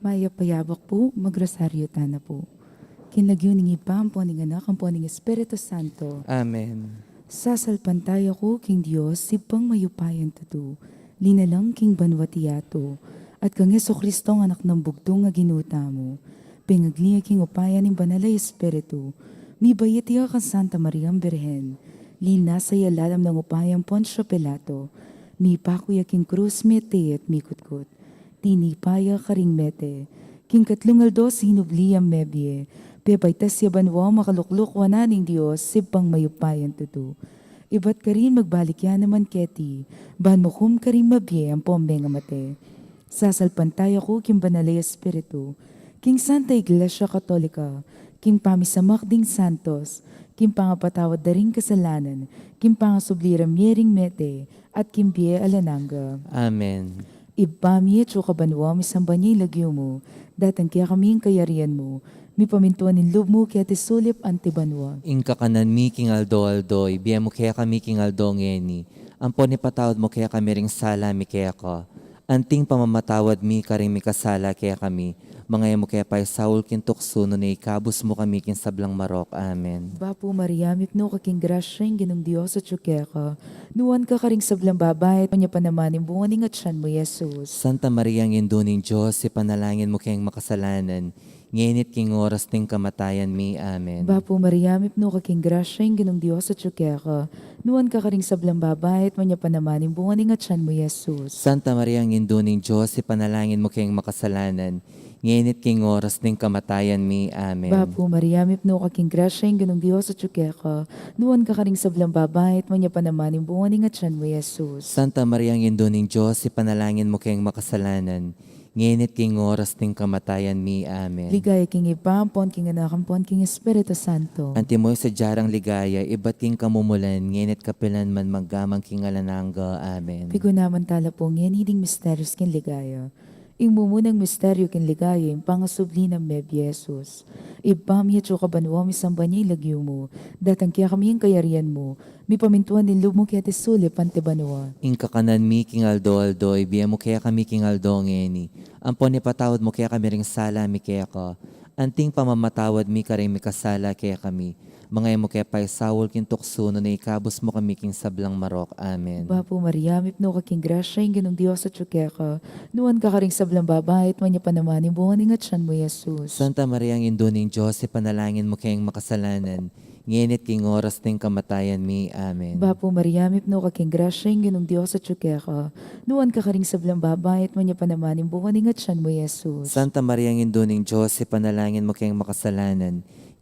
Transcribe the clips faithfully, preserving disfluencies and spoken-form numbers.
Mayap a yabak pu, magrosaryo tana pu. King lagyu ning Ibpa, ampo ning Anak, ampo ning Espiritu Santo. Amen. Sasalpantaya ku king Dios, Ibpang mayupayang tutu, linalang king banwa't yatu, at kang Jesucristong Anak nang bugtung a Ginu tamu, pengagli ya king upaya ning Banal a Espiritu, mibait ya kang Santa Mariang Birhen, linasa ya lalam ning upaya nang Poncio Pilato, mipaku ya king krus, mete at mikutkut. Tinipa ya karing mete, king katlung aldo sinubli yang mebie, pepaitas ya banua, makalukluk wanan ning Dios, Ibpang mayupayang tutu. Ibat karin magbalik ya naman keti, ban mukum karing mabie ampong mengamate. Sasalpantaya ku king Banal a Espiritu, king Santa Iglesia Katolika, king pamisamak ding santos, king pangapatawad da ring kasalanan, king pangasubli rang mie ring mete, at king bie alang angga. Amen. Ibpa mi, atsu ka banua, misamban ya ing lagyu mu, datang kekami ing kayarian mu, mipamintuan ing lub mu keti sulip anti banua. Ing kakanan mi king aldo-aldo, ibie mu kekami king aldo ngeni, ampon ipatawad mu kekami ring sala mi keka, anting pamamatawad mi karing mikasala kekami, manga e mu ke paisaul king tuksu, nune ikabus mu kami king sablang marok. Amen. Bapu Maria, mipnu ka king grasya, ing Ginung Dios atsu keka, nuan ka karing sablang babai, at nuan ya pa naman ing bunga ning atian mu, Jesus. Santa Maria, Indu ning Dios, ipanalangin mu keng makasalanan, ngeni at king oras ning kamatayan mi. Amen. Bapu Maria, mipnu ka king grasya, ing Ginung Dios atsu keka, nuan ka karing sablang babai, at nuan ya pa naman ing bunga ning atian mu, Jesus. Santa Maria, Indu ning Dios, ipanalangin mu keng makasalanan, ngeni at king oras ning kamatayan mi. Amen. Bapu Maria, mipnu ka king grasya, ing Ginung Dios atsu keka, nuan ka karing sablang babai, at nuan ya pa naman ing bunga ning atian mu, Jesus. Santa Maria, Indu ning Dios, ipanalangin mu keng makasalanan, ngeni at king oras ning kamatayan mi. Amen. Ligaya king Ibpa, ampon king Anak, ampon king Espiritu Santo. Antimo ing sadya rang ligaya, ibat king kamumulan, ngeni at kapilan man, mangga man king alang angga. Amen. Pigunaman tala pu ngeni ding misterios king ligaya. Ing mumunang misterio king ligaya, ing pangasubli nang mebie Jesus. Ibpa mi atsu ka banua, misamban ya ing lagyu mu, datang kekami ing kayarian mu, mipamintuan ing lub mu keti sulip anti banua. Ing kakanan mi king aldo-aldo, ibie mu kekami king aldo ngeni, ampon ipatawad mu kekami ring sala mi keka, anting pamamatawad mi karing mikasala kekami, manga e mu ke paisaul king tuksu, nune ikabus mu kami king sablang marok. Amen. Bapu Maria, mipnu ka king grasya, ing Ginung Dios atsu keka, nuan ka karing sablang babai, at nuan ya pa naman ing bunga ning atian mu, Jesus. Santa Maria, Indu ning Dios, ipanalangin mu keng makasalanan, ngeni at king oras ning kamatayan mi. Amen. Bapu Maria, mipnu ka king grasya, ing Ginung Dios atsu keka, nuan ka karing sablang babai, at nuan ya pa naman ing bunga ning atian mu, Jesus. Santa Maria, Indu ning Dios, ipanalangin mu keng makasalanan,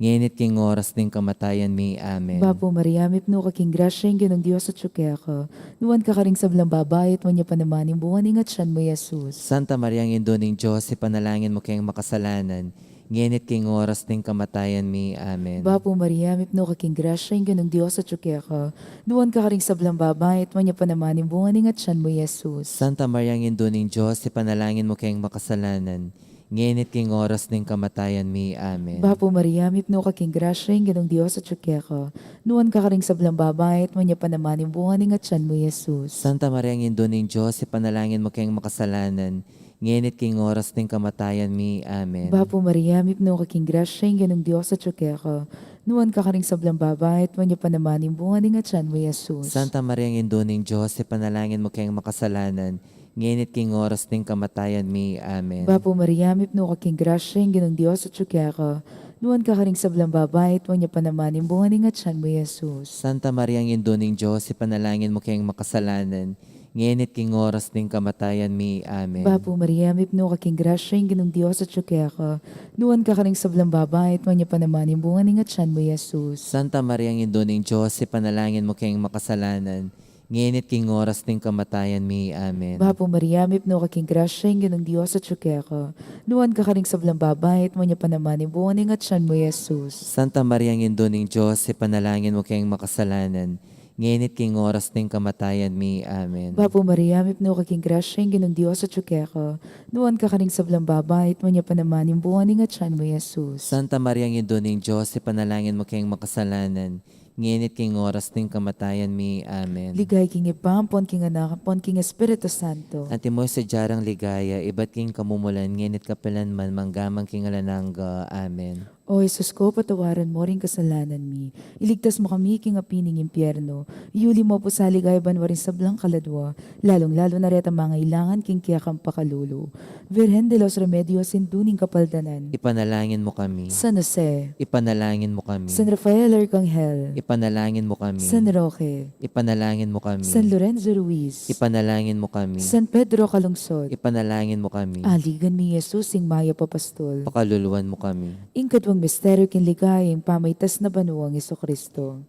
ngeni at king oras ning kamatayan mi. Amen. Bapu Maria, mipnu ka king grasya, ing Ginung Dios atsu keka, nuan ka karing sablang babai, at nuan ya pa naman ing bunga ning atian mu, Jesus. Santa Maria, Indu ning Dios, ipanalangin mu keng makasalanan, ngeni at king oras ning kamatayan mi. Amen. Bapu Maria, mipnu ka king grasya, ing Ginung Dios atsu keka, nuan ka karing sablang babai, at nuan ya pa naman ing bunga ning atian mu, Jesus. Santa Maria, Indu ning Dios, ipanalangin mu keng makasalanan, ngeni at king oras ning kamatayan mi. Amen. Bapu Maria, mipnu ka king grasya, ing Ginung Dios atsu keka, nuan ka karing sablang babai, at nuan ya pa naman ing bunga ning atian mu, Jesus. Santa Maria, Indu ning Dios, ipanalangin mu keng makasalanan, ngeni at king oras ning kamatayan mi. Amen. Bapu Maria, mipnu ka king grasya, ing Ginung Dios atsu keka, nuan ka karing sablang babai, at nuan ya pa naman ing bunga ning atian mu, Jesus. Santa Maria, Indu ning Dios, ipanalangin mu keng makasalanan, ngeni at king oras ning kamatayan mi. Amen. Bapu Maria, mipnu ka king grasya, ing Ginung Dios atsu keka, nuan ka karing sablang babai, at nuan ya pa naman ing bunga ning atian mu, Jesus. Santa Maria, Indu ning Dios, ipanalangin mu keng makasalanan, ngeni at king oras ning kamatayan mi. Amen. Bapu Maria, mipnu ka king grasya, ing Ginung Dios atsu keka, nuan ka karing sablang babai, at nuan ya pa naman ing bunga ning atian mu, Jesus. Santa Maria, Indu ning Dios, ipanalangin mu keng makasalanan, ngeni at king oras ning kamatayan mi. Amen. Bapu Maria, mipnu ka king grasya, ing Ginung Dios atsu keka, nuan ka karing sablang babai, at nuan ya pa naman ing bunga ning atian mu, Jesus. Santa Maria, Indu ning Dios, ipanalangin mu keng makasalanan, ngeni at king oras ning kamatayan mi. Amen. Bapu Maria, mipnu ka king grasya, ing Ginung Dios atsu keka, nuan ka karing sablang babai, at nuan ya pa naman ing bunga ning atian mu, Jesus. Santa Maria, Indu ning Dios, ipanalangin mu keng makasalanan, ngeni at king oras ning kamatayan mi. Amen. Ligaya king Ibpa, ampon king Anak, ampon king Espiritu Santo. Antimo ing sadya rang ligaya, ibat king kamumulan, ngeni at kapilan man, mangga man king alang angga. Amen. O Jesus ko, patawaran mo ring kasalanan mi. Iligtas mo kami king api ning impyerno. Iyuli mo pu sa ligaya banua ring sablang kaladua, lalung-lalu na retang mangailangan king kekang pakalulu. Virgen de los Remedios, Indu ning Kapaldanan. Ipanalangin mo kami. San Jose. Ipanalangin mo kami. San Rafael Arcangel. Ipanalangin mo kami. San Roque. Ipanalangin mo kami. San Lorenzo Ruiz. Ipanalangin mo kami. San Pedro Calungsod. Ipanalangin mo kami. Aligan mi Jesus, ing mayap a pastol. Pakaluluan mo kami. Ing kaduang misteryo king ligaya, ing pamaitas na banua nang Jesucristo.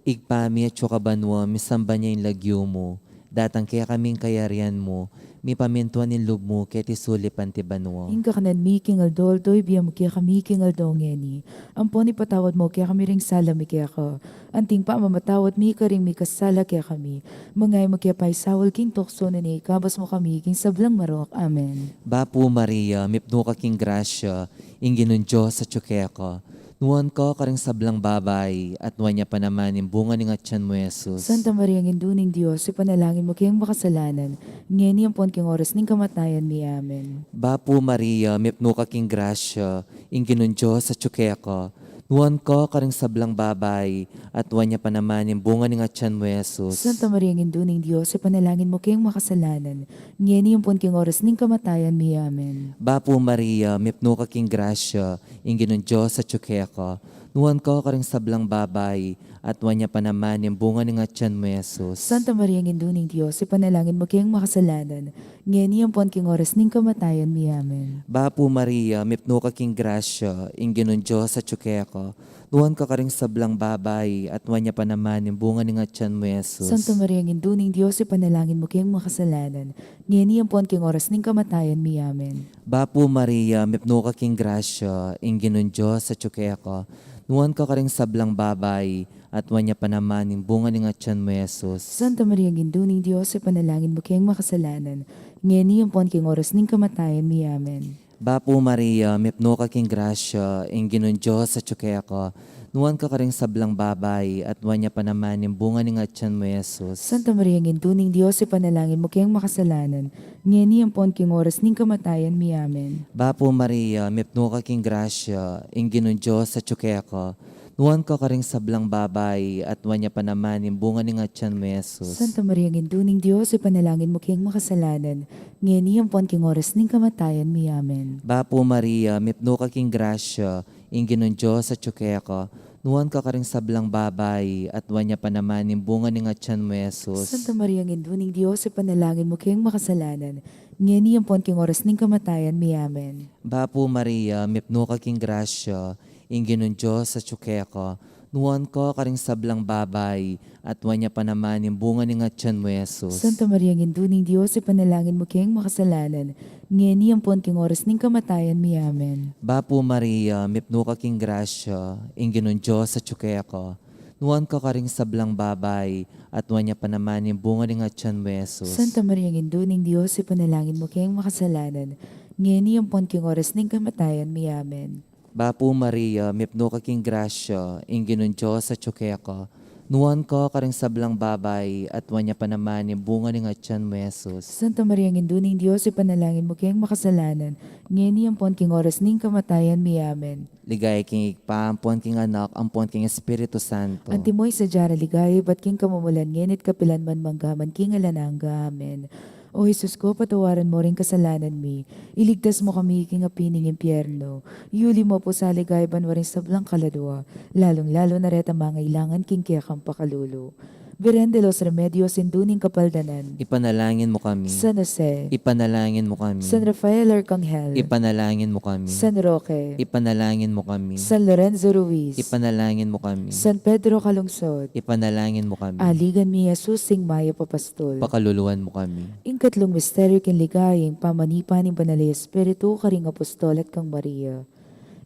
Ibpa mi, atsu ka banua, misamban ya ing lagyu mu, datang kekami ing kayarian mu, mipamintuan ing lub mu keti sulip anti banua. Ing kakanan mi king aldo-aldo ibie mu kekami king aldo ngeni, ampon ipatawad mu kekami ring sala mi keka, anti ing pamamatawad mi karing mikasala kekami. Manga e mu ke paisaul king tuksu, nune ikabus mu kami king sablang marok. Amen. Bapu Maria, mipnu ka king grasya, ing Ginung Dios atsu keka. Nuan ka karing sablang babai, at nuan ya pa naman ing bunga ning atyan mu, Jesus. Santa Maria, Indu ning Dios, ipanalangin mu keng makasalanan, ngeni ampon king oras ning kamatayan mi. Amen. Bapu Maria, mipnu ka king grasya, ing Ginung Dios atsu keka. Nuan ka karing sablang babai, at nuan ya pa naman ing bunga ning atyan mu, Jesus. Santa Maria, Indu ning Dios, ipanalangin mu keng makasalanan, ngeni ampon king oras ning kamatayan mi. Amen. Bapu Maria, mipnu ka king grasya, ing Ginung Dios atsu keka. Nuan ka karing sablang babai, at nuan ya pa naman ing bunga ning atyan mu, Jesus. Santa Maria, Indu ning Dios, ipanalangin mu keng makasalanan, ngeni ampon king oras ning kamatayan mi. Amen. Bapu Maria, mipnu ka king grasya, ing Ginung Dios atsu keka. Nuan ka karing sablang babai, at nuan ya pa naman ing bunga ning atyan mu, Jesus. Santa Maria, Indu ning Dios, ipanalangin mu keng makasalanan, ngeni ampon king oras ning kamatayan mi. Amen. Bapu Maria, mipnu ka king grasya, ing Ginung Dios atsu keka. Nuan ka karing sablang babai, at nuan ya pa naman ing bunga ning atyan mu, Jesus. Santa Maria, Indu ning Dios, ipanalangin mu keng makasalanan, ngeni ampon king oras ning kamatayan mi. Amen. Bapu Maria, mipnu ka king grasya, ing Ginung Dios atsu keka. Nuan ka karing sablang babai, at nuan ya pa naman ing bunga ning atyan mu, Jesus. Santa Maria, Indu ning Dios, ipanalangin mu keng makasalanan, ngeni ampon king oras ning kamatayan mi. Amen. Bapu Maria, mipnu ka king grasya, ing Ginung Dios atsu keka. Nuan ka karing sablang babai, at nuan ya pa naman ing bunga ning atyan mu, Jesus. Santa Maria, Indu ning Dios, ipanalangin mu keng makasalanan, ngeni ampon king oras ning kamatayan mi. Amen. Bapu Maria, mipnu ka king grasya, ing Ginung Dios atsu keka. Nuan ka karing sablang babai, at nuan ya pa naman ing bunga ning atyan mu, Jesus. Santa Maria, Indu ning Dios, ipanalangin mu keng makasalanan, ngeni ampon king oras ning kamatayan mi. Amen. Bapu Maria, mipnu ka king grasya, ing Ginung Dios atsu keka. Nuan ka karing sablang babai, at nuan ya pa naman ing bunga ning atyan mu, Jesus. Santa Maria, Indu ning Dios, ipanalangin mu keng makasalanan, ngeni ampon king oras ning kamatayan mi. Amen. Bapu Maria, mipnu ka king grasya, ing Ginung Dios atsu keka. Nuan ka karing sablang babai, at nuan ya pa naman ing bunga ning atyan mu, Jesus. Santa Maria, Indu ning Dios, ipanalangin mu keng makasalanan, ngeni ampon king oras ning kamatayan mi. Amen. Bapu Maria, mipnu ka king grasya, ing Ginung Dios atsu keka. Nuan ka karing sablang babai, at nuan ya pa naman ing bunga ning atyan mu, Jesus. Santa Maria, Indu ning Dios, ipanalangin mu keng makasalanan, ngeni ampon king oras ning kamatayan mi. Amen. Ligaya king Ibpa, ampon king Anak, ampon king Espiritu Santo. Antimo ing sadya rang ligaya, ibat king kamumulan, ngeni at kapilan man, mangga man king alang angga. Amen. O Jesus ko, patawaran mo ring kasalanan mi, iligtas mo kami king api ning impyerno, iyuli mo pu sa ligaya banua ring sablang kaladua, lalung-lalu na retang mangailangan king kekang pakalulu. Virgen de los Remedios, Indu ning Kapaldanan. Ipanalangin mo kami. San Jose. Ipanalangin mo kami. San Rafael Arcangel. Ipanalangin mo kami. San Roque. Ipanalangin mo kami. San Lorenzo Ruiz. Ipanalangin mo kami. San Pedro Calungsod. Ipanalangin mo kami. Aligan mi Jesus, ing mayap a pastol. Pakaluluan mo kami. Ing katlung misteryo king ligaya, ing pamanipa ning Banal a Espiritu karing apostol at kang Maria.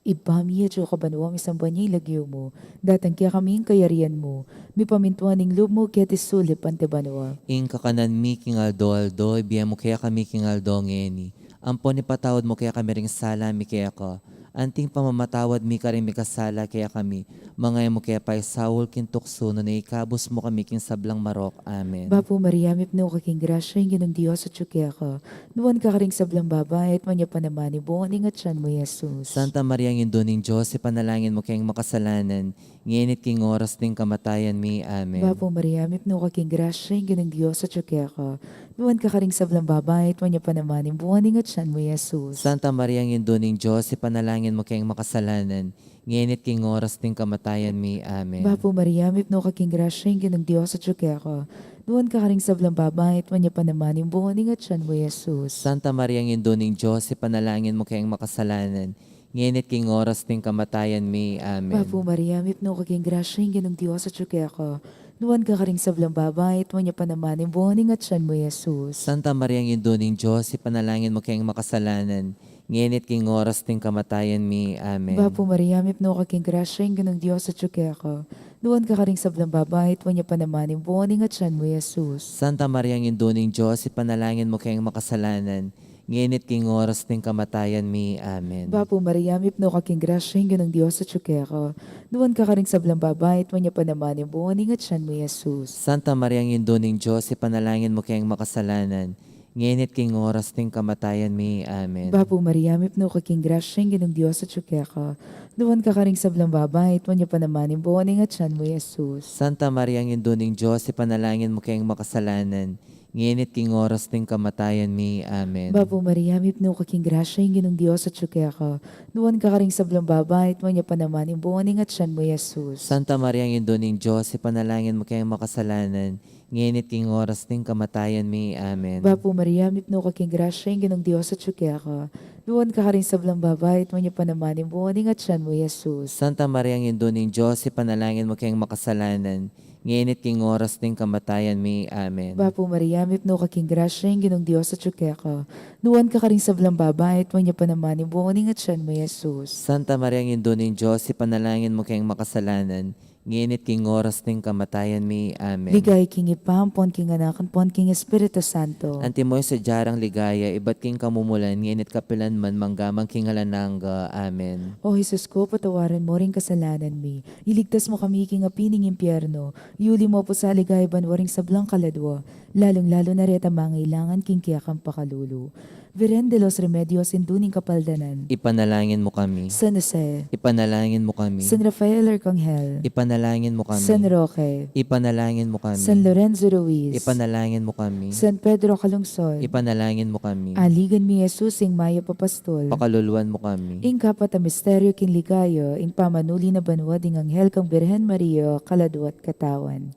Ibpa mi, atsu ka banua, misamban ya ing lagyu mu, datang kekami ing kayarian mu, mipamintuan ing lub mu keti sulip anti banua. Ing kakanan mi king aldo-aldo ibie mu kekami king aldo ngeni, ampon ipatawad mu kekami ring sala mi keka, Anting pamamatawad mi karing mikasala kekami, manga e mu ke paisaul king tuksu, nune ikabus mu kami king sablang marok. Amen. Bapu Maria, mipnu ka king grasya, ing Ginung Dios atyu keka. Nuan ka karing sablang babai, at nuan ya pa naman ing bunga ning atyan mu, Jesus. Santa Maria, Indu ning Dios, ipanalangin mu keng makasalanan, ngeni at king oras ning kamatayan mi. Amen. Bapu Maria, mipnu ka king grasya, ing Ginung Dios atyu keka. Nuan ka karing sablang babai, at nuan ya pa naman ing bunga ning atyan mu, Jesus. Santa Maria, Indu ning Dios, ipanalangin mu keng makasalanan, ngeni at king oras ning kamatayan mi. Amen. Bapu Maria, mipnu ka king grasya, ing Ginung Dios atyu keka. Nuan ka karing sablang babai, at nuan ya pa naman ing bunga ning atyan mu, Jesus. Santa Maria, Indu ning Dios, ipanalangin mu keng makasalanan, ngeni at king oras ning kamatayan mi. Amen. Bapu Maria, mipnu ka king grasya, ing Ginung Dios atyu keka. Nuan ka karing sablang babai, at nuan ya pa naman ing bunga ning atyan mu, Jesus. Santa Maria, Indu ning Dios, ipanalangin mu keng makasalanan, ngeni at king oras ning kamatayan mi. Amen. Bapu Maria, mipnu ka king grasya, ing Ginung Dios atyu keka. Nuan ka karing sablang babai, at nuan ya pa naman ing bunga ning atyan mu, Jesus. Santa Maria, Indu ning Dios, ipanalangin mu keng makasalanan, ngeni at king oras ning kamatayan mi. Amen. Bapu Maria, mipnu ka king grasya, ing Ginung Dios atyu keka. Nuan ka karing sablang babai, at nuan ya pa naman ing bunga ning atyan mu, Jesus. Santa Maria, Indu ning Dios, ipanalangin mu keng makasalanan, ngeni at king oras ning kamatayan mi. Amen. Bapu Maria, mipnu ka king grasya, ing Ginung Dios atyu keka. Nuan ka karing sablang babai, at nuan ya pa naman ing bunga ning atyan mu, Jesus. Santa Maria, Indu ning Dios, ipanalangin mu keng makasalanan, ngeni at king oras ning kamatayan mi. Amen. Bapu Maria, mipnu ka king grasya, ing Ginung Dios atyu keka. Nuan ka karing sablang babai, at nuan ya pa naman ing bunga ning atyan mu, Jesus. Santa Maria, Indu ning Dios, ipanalangin mu keng makasalanan, ngeni at king oras ning kamatayan mi. Amen. Bapu Maria, mipnu ka king grasya, ing Ginung Dios atyu keka. Nuan ka karing sablang babai, at nuan ya pa naman ing bunga ning atyan mu, Jesus. Santa Maria, Indu ning Dios, ipanalangin mu keng makasalanan, ngeni at king oras ning kamatayan mi. Amen. Bapu Maria, mipnu ka king grasya, ing Ginung Dios atyu keka. Nuan ka karing sablang babai, at nuan ya pa naman ing bunga ning atyan mu, Jesus. Santa Maria, Indu ning Dios, ipanalangin mu keng makasalanan, ngeni at king oras ning kamatayan mi. Amen. Ligaya king Ibpa, ampon king Anak, ampon king Espiritu Santo. Antimo ing sadya rang ligaya, ibat king kamumulan, ngeni at kapilan man, mangga man king alang angga. Amen. O Jesus ku, patawaran mu ring kasalanan mi, iligtas mu kami king api ning impyerno, iuli mu pu sa ligaya banua ring sablang kaladua, lalung-lalu na retang mangailangan king kekang pakalulu. Virgen de los Remedios, Indu ning Kapaldanan. Ipanalangin mu kami. San Jose. Ipanalangin mu kami. San Rafael Arcangel. Ipanalangin mu kami. San Roque. Ipanalangin mu kami. San Lorenzo Ruiz. Ipanalangin mu kami. San Pedro Calungsod. Ipanalangin mu kami. Aligan mi Jesus, ing mayap a pastul. Pakaluluan mu kami. Ing kapat a misteryo king ligaya, ing pamanuli na banua ding anghel kang Birhen Maria, kaladua't katawan.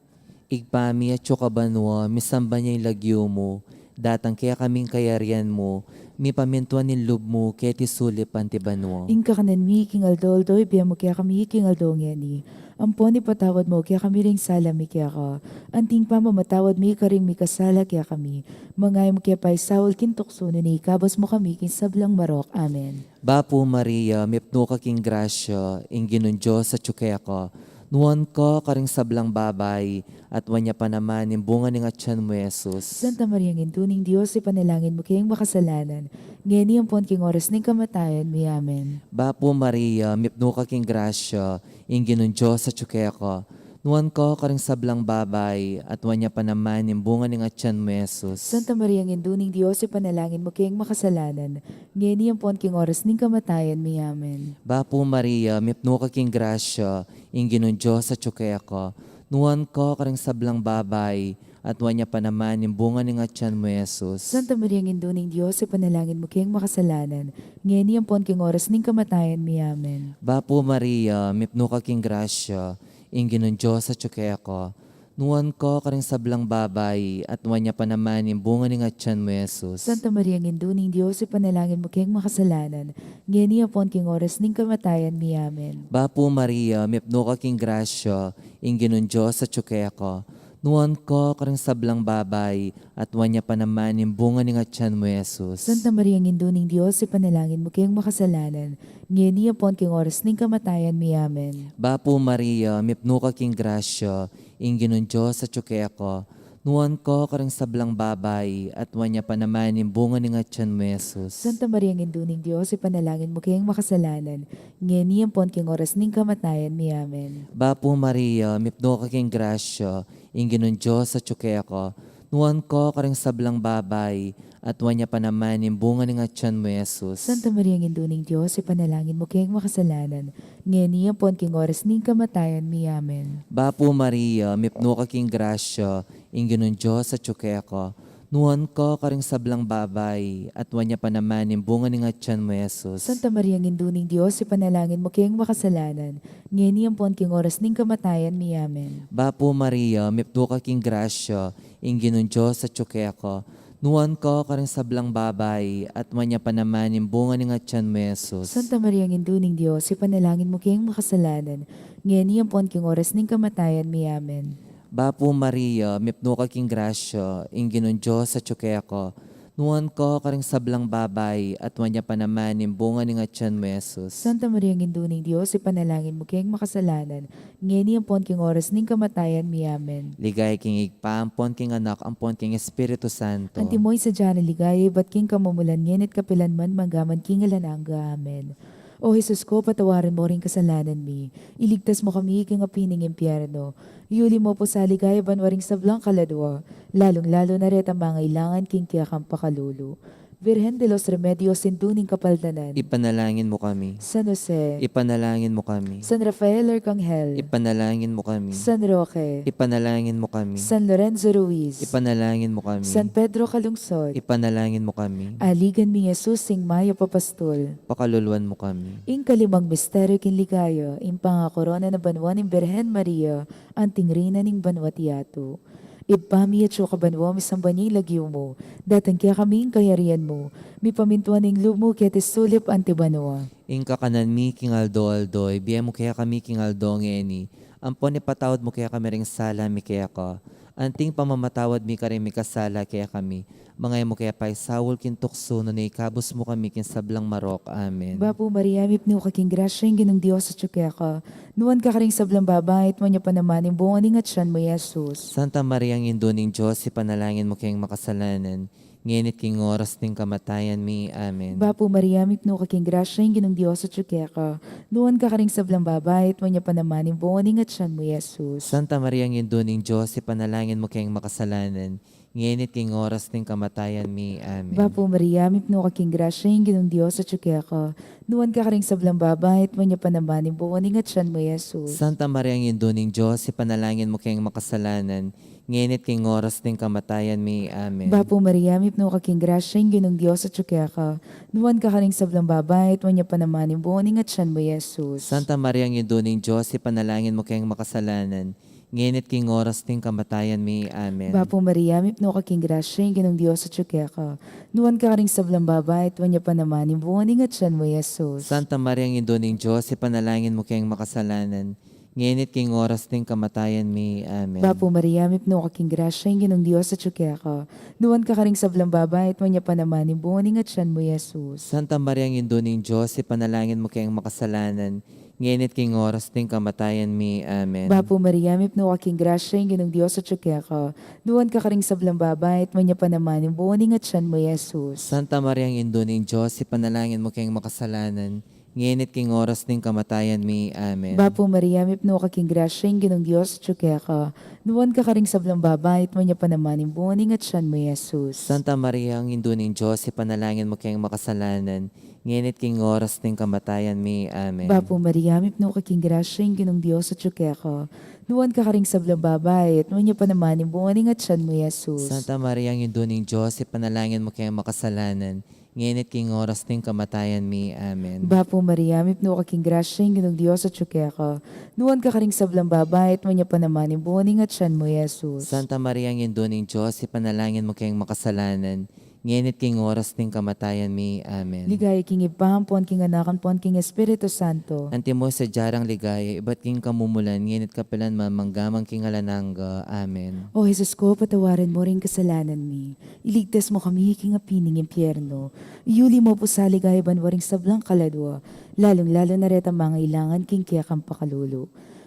Ibpa mi, atsu ka banua, misamban ya ing lagyu mu, datang kekami ing kayarian mu, mipamintuan ing lub mu, keti sulip anti banua. Ing kakanan mi king aldo-aldo, ibie mu kekami king aldo ngeni, ampon ipatawad mu kekami ring sala mi keka, anti ing pamamatawad mi karing mikasala kekami, manga e mu ke paisaul king tuksu, nune ikabus mu kami king sablang marok. Amen. Bapu Maria, mipnu ka king grasya, ing Ginung Dios atsu keka. Nuan ka karing sablang babai, at nuan ya pa naman ing bunga ning atyan mu, Jesus. Santa Maria, Indu ning Dios, ipanalangin mu keng makasalanan, ngeni ampon king oras ning kamatayan mi. Amen. Bapu Maria, mipnu ka king grasya, ing Ginung Dios atsu keka. Nuan ka karing sablang babai, at nuan ya pa naman ing bunga ning atyan mu, Jesus. Santa Maria, Indu ning Dios, ipanalangin mu keng makasalanan, ngeni ampon king oras ning kamatayan mi. Amen. Bapu Maria, mipnu ka king grasya, ing Ginung Dios atsu keka. Nuan ka karing sablang babai, at nuan ya pa naman ing bunga ning atyan mu, Jesus. Santa Maria, Indu ning Dios, ipanalangin mu keng makasalanan, ngeni ampon king oras ning kamatayan mi. Amen. Bapu Maria, mipnu ka king grasya, ing Ginung Dios atsu keka. Nuan ka karing sablang babai, at nuan ya pa naman ing bunga ning atyan mu, Jesus. Santa Maria, Indu ning Dios, ipanalangin mu keng makasalanan, ngeni ampon king oras ning kamatayan mi. Amen. Bapu Maria, mipnu ka king grasya, ing Ginung Dios atsu keka. Nuan ka karing sablang babai, at nuan ya pa naman ing bunga ning atyan mu, Jesus. Santa Maria, Indu ning Dios, ipanalangin mu keng makasalanan, ngeni ampon king oras ning kamatayan mi. Amen. Bapu Maria, mipnu ka king grasya, ing Ginung Dios atsu keka. Nuan ka karing sablang babai, at nuan ya pa naman ing bunga ning atian mu, Jesus. Santa Maria, Indu ning Dios, ipanalangin mu keng makasalanan, ngeni ampon king oras ning kamatayan mi. Amen. Bapu Maria, mipnu ka king grasya, ing Ginung Dios atyu keka. Nuan ka karing sablang babai, at nuan ya pa naman ing bunga ning atian mu, Jesus. Santa Maria, Indu ning Dios, ipanalangin mu keng makasalanan, ngeni ampon king oras ning kamatayan mi. Amen. Bapu Maria, mipnu ka king grasya, ing Ginung Dios atyu keka. Nuan ka karing sablang babai, at nuan ya pa naman ing bunga ning atian mu, Jesus. Santa Maria, Indu ning Dios, ipanalangin mu keng makasalanan, ngeni ampon king oras ning kamatayan mi. Amen. Bapu Maria, mipnu ka king grasya, ing Ginung Dios atyu keka. Nuan ka karing sablang babai, at nuan ya pa naman ing bunga ning atian mu, Jesus. Santa Maria, Indu ning Dios, ipanalangin mu keng makasalanan, ngeni ampon king oras ning kamatayan mi. Amen. Bapu Maria, mipnu ka king grasya, ing Ginung Dios atyu keka. Nuan ka karing sablang babai, at nuan ya pa naman ing bunga ning atian mu, Jesus. Santa Maria, Indu ning Dios, ipanalangin mu keng makasalanan, ngeni ampon king oras ning kamatayan mi. Amen. Ligaya king Ibpa, ampon king Anak, ampon king Espiritu Santo. Antimo ing sadya nang ligaya ibat king kamumulan, ngeni at kapilan man, mangga man king alang angga. Amen. O Jesus ko, patawaran mu ring kasalanan mi, iligtas mu kami king api ning impyerno, yuli mu pu sa ligaya banua ring sablang kaladua, lalung-lalu na retang mangailangan king kekang pakalulu. Virgen de los Remedios, Indu ning Kapaldanan. Ipanalangin mu kami. San Jose. Ipanalangin mu kami. San Rafael Arcangel. Ipanalangin mu kami. San Roque. Ipanalangin mu kami. San Lorenzo Ruiz. Ipanalangin mu kami. San Pedro Calungsod. Ipanalangin mu kami. Aligan mi Jesus, ing mayap a pastul. Pakaluluan mu kami. Ing kalimang misteryu king ligaya, ing pangakorona na banua ning Birhen Maria, anting Reyna ning banua't yatu. Ibpa mi, atsu ka banua, misamban ya ing lagyu mu, datang kekami ing kayarian mu, mipamintuan ing lub mu keti sulip anti banua. Ing kakanan mi king aldo-aldo, ibie mu kekami king aldo ngeni, ampon ipatawad mu kekami ring sala mi keka, anting pamamatawad mi karing mikasala kekami, manga e mu ke paisaul king tuksu, nune ikabus mu kami king sablang marok. Amen. Bapu Maria, mipnu ka king grasya, ing Ginung Dios atyu keka. Nuan ka karing sablang babai, at nuan ya pa naman ing bunga ning atian mu, Jesus. Santa Maria, Indu ning Dios, ipanalangin mu keng makasalanan, ngeni at king oras ning kamatayan mi. Amen. Bapu Maria, mipnu ka king grasya, ing Ginung Dios atyu keka. Nuan ka karing sablang babai, at nuan ya pa naman ing bunga ning atian mu, Jesus. Santa Maria, Indu ning Dios, ipanalangin mu keng makasalanan, ngeni at king oras ning kamatayan mi. Amen. Bapu Maria, mipnu ka king grasya, ing Ginung Dios atyu keka. Nuan ka karing sablang babai, at nuan ya pa naman ing bunga ning atian mu, Jesus. Santa Maria, Indu ning Dios, ipanalangin mu keng makasalanan, ngeni at king oras ning kamatayan mi. Amen. Bapu Maria, mipnu ka king grasya, ing Ginung Dios atyu keka. Nuan ka karing sablang babai, at nuan ya pa naman ing bunga ning atian mu, Jesus. Santa Maria, Indu ning Dios, ipanalangin mu keng makasalanan, ngeni at king oras ning kamatayan mi. Amen. Bapu Maria, mipnu ka king grasya, ing Ginung Dios atyu keka. Nuan ka karing sablang babai, at nuan ya pa naman ing bunga ning atian mu, Jesus. Santa Maria, Indu ning Dios, ipanalangin mu keng makasalanan, ngeni at king oras ning kamatayan mi. Amen. Bapu Maria, mipnu ka king grasya, ing Ginung Dios atyu keka. Nuan ka karing sablang babai, at nuan ya pa naman ing bunga ning atian mu, Jesus. Santa Maria, Indu ning Dios, ipanalangin mu keng makasalanan, ngeni at king oras ning kamatayan mi. Amen. Bapu Maria, mipnu ka king grasya, ing Ginung Dios atyu keka. Nuan ka karing sablang babai, at nuan ya pa naman ing bunga ning atian mu, Jesus. Santa Maria, Indu ning Dios, ipanalangin mu keng makasalanan, ngeni at king oras ning kamatayan mi. Amen. Bapu Maria, mipnu ka king grasya, ing Ginung Dios atyu keka. Nuan ka karing sablang babai, at nuan ya pa naman ing bunga ning atian mu, Jesus. Santa Maria, Indu ning Dios, ipanalangin mu keng makasalanan, ngeni at king oras ning kamatayan mi. Amen. Bapu Maria, mipnu ka king grasya, ing Ginung Dios atyu keka. Nuan ka karing sablang babai, at nuan ya pa naman ing bunga ning atian mu, Jesus. Santa Maria, Indu ning Dios, ipanalangin mu keng makasalanan, ngeni at king oras ning kamatayan mi. Amen. Bapu Maria, mipnu ka king grasya, ing Ginung Dios atyu keka. Nuan ka karing sablang babai, at nuan ya pa naman ing bunga ning atian mu, Jesus. Santa Maria, Indu ning Dios, ipanalangin mu keng makasalanan, ngeni at king oras ning kamatayan mi. Amen. Ligaya king Ibpa, ampon king Anak, ampon king Espiritu Santo. Antimo ing sadya rang ligaya ibat king kamumulan, ngeni at kapilan man, mangga man king alang angga. Amen. O Jesus ko, patawaran mu ring kasalanan mi, iligtas mu kami king api ning impyerno, yuli mu pu sa ligaya banua ring sablang kaladua, lalung-lalu na retang mangailangan king kekang pakalulu.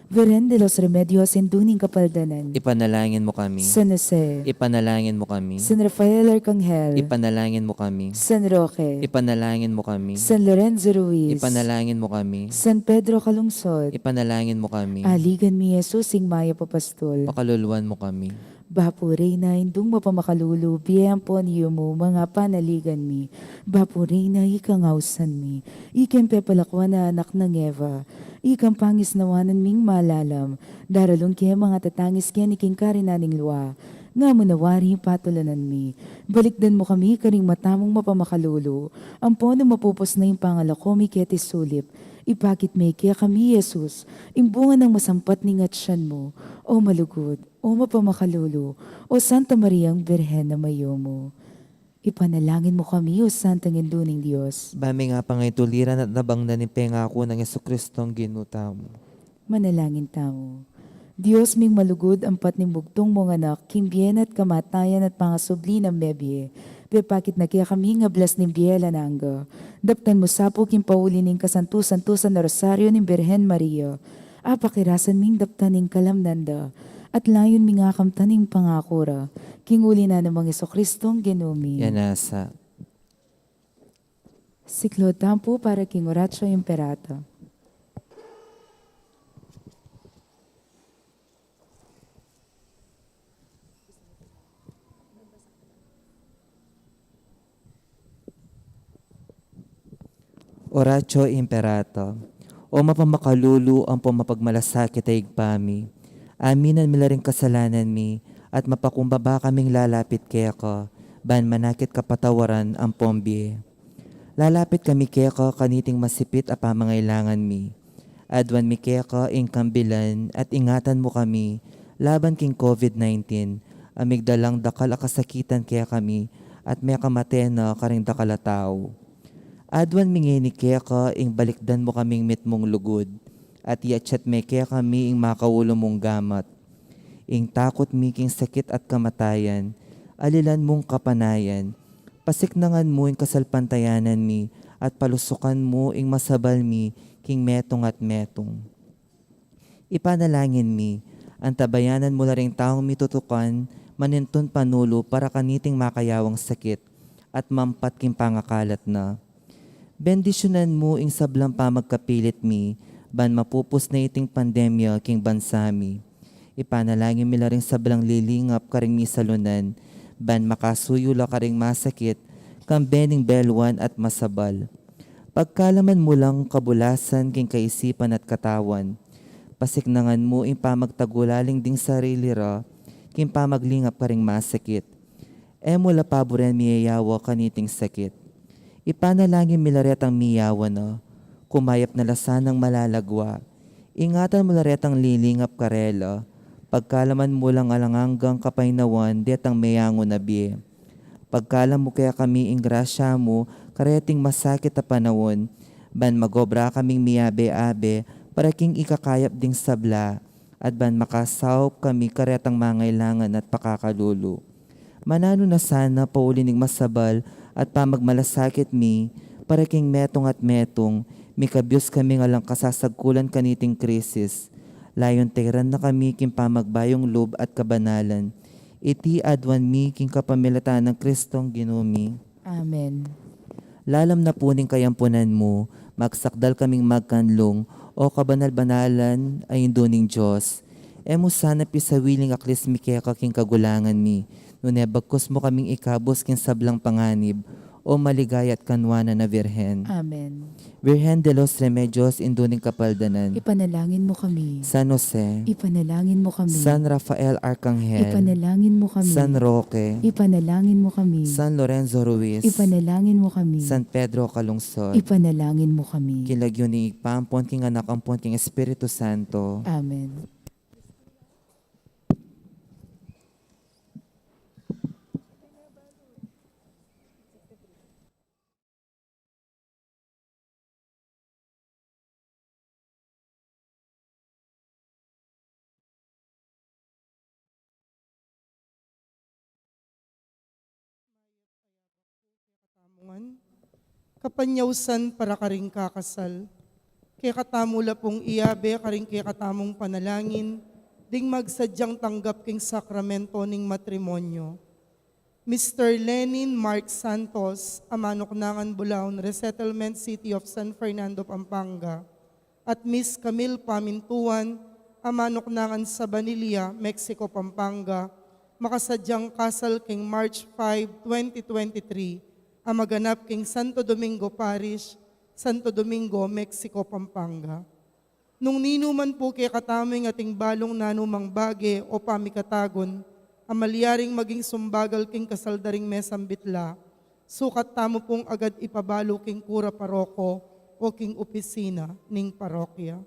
Virgen de los Remedios, Indu ning Kapaldanan. Ipanalangin mo kami. San Jose. Ipanalangin mo kami. San Rafael Arcangel. Ipanalangin mo kami. San Roque. Ipanalangin mo kami. San Lorenzo Ruiz. Ipanalangin mo kami. San Pedro Calungsod. Ipanalangin mo kami. Aligan mi Jesus, ing mayap a pastul. Pakaluluan mo kami. Bapu Reyna, Indung mapamakalulu, bie ampon yumu, manga panaligan mi. Bapu Reyna, ikang ausan mi, ikang pepalakuan a anak nang Eva, ikang pangisnawanan ming malalam, daralung ke manga tatangis keni king karinan ning lua, nga mu na wari patulanan mi. Balikdan mu kami karing mata mung mapamakalulu, ampon nung mapupus na ing pangalako mi keti sulip, ipakit me kekami i Jesus, ing bunga nang masampat ning atian mu, O malugud, O mapamakalulu, O Santa Mariang Birhen a mayumu. Ipanalangin mu kami, O Santang Indu ning Dios. Ba ming apangaytuliran at nabangnan ing pengaku nang Jesucristong Ginu tamu. Manalangin tamu. Dios ming malugud, ampat ning bugtung mung anak, king bie na at kamatayan at pangasubli nang mebie, pepakit na kekami ing ablas ning bie alang angga. Daptan mu sa pu king pauli ning kasantu-santusan a Rosario ning Birhen Maria, apakirasan ming daptan ing kalamnan da, at layun ming akamtan ing pangaku ra, king uli na nang Jesucristong Ginu mi. Yan nasa. Siklaud tamu pu para king Oratio Imperata. Oratio Imperata. O mapamakalulu ampon mapagmalasakit a Ibpa mi, aminan mi la ring kasalanan mi, at mapakumbaba kaming lalapit keka, ban manakit kapatawaran ampon bie. Lalapit kami keka kaniting masipit a pamangailangan mi. Aduan mi keka ing kambilan at ingatan mu kami laban king COVID nineteen, a migdalang dakal a kasakitan kekami at mekamate na karing dakal a tau. Aduan mi ngeni keka ing balikdan mu kaming mitmung lugud, at iatsat me kekami ing makaulu mung gamat. Ing takut mi king sakit at kamatayan, alilan mung kapanayan, pasiknangan mu ing kasalpantayanan mi, at palusukan mu ing masabal mi king metung at metung. Ipanalangin mi, antabayanan mu la ring taung mitutukan, manintun panulu para kaniting makayawang sakit, at mampat king pangakalat na. Bendisyunan mu ing sablang pamagkapilit mi, ban mapupus na iting pandemya king bansa mi. Ipanalangin mi la ring sablang lilingap karing misalunan, ban makasuyu la karing masakit, kambe ning belwan at masabal. Pagkalaman mu lang kabulasan king kaisipan at katawan. Pasiknangan mu ing pamagtagulaling ding sarili ra, king pamaglingap karing masakit. E mu la paburen miyayawa kaniting sakit. Ipanalangin mi la retang miyawa na, kumayap na la sanang malalagwa. Ingatan mu la retang lilingap karela, pagkalaman mu lang alang anggang kapaynawan detang meyangu na bie. Pagkalam mu kekami ing grasya mu kareting masakit a panaun, ban magobra kaming miyabe-abe para king ikakayap ding sabla, at ban makasaup kami karetang mangailangan at pakakalulu. Mananu na sana pauli ning masabal at pamagmalasakit mi, para king metung at metung, mikabyus kaming alang kasasagkulan kaniting krisis. Layun tairan na kami king pamagbayung lub at kabanalan. Iti aduan mi king kapamilatan nang Kristong Ginu mi. Amen. Lalam na pu ning kayampunan mu, magsakdal kaming magkanlung, O kabanal-banalan a Indu ning Dios. E mu sana pisawiling aklis mi keka king kagulangan mi, nune bagkus mu kaming ikabus king sablang panganib, O maligaya at kanwanan a Virgen. Amen. Virgen de los Remedios, Indu ning Kapaldanan. Ipanalangin mu kami. San Jose. Ipanalangin mu kami. San Rafael Arcangel. Ipanalangin mu kami. San Roque. Ipanalangin mu kami. San Lorenzo Ruiz. Ipanalangin mu kami. San Pedro Calungsod. Ipanalangin mu kami. King lagyu ning Ibpa, ampon king Anak, ampon king Espiritu Santo. Amen. Mayap a yabak pu kekatamu ngan. Kapanyausan para karing kakasal. Kekatamu la pung iyabe karing kekatamung panalangin ding magsadyang tanggap king sakramento ning matrimonyo. Mister Lenin Mark Santos, a manuknangan Bulaon, Resettlement City of San Fernando, Pampanga, at Miss Camille Pamintuan, a manuknangan Sabanilla, Mexico, Pampanga, makasadyang kasal king March five, twenty twenty-three, a maganap king Santo Domingo Parish, Santo Domingo, Mexico, Pampanga. Nung ninu man pu kekatamu ing ating balung nanumang bage o pamikatagun a malyaring maging sumbagal king kasal da ring mesang bitla, sukat tamu pung agad ipabalu king kura paroko o king opisina ning parokya.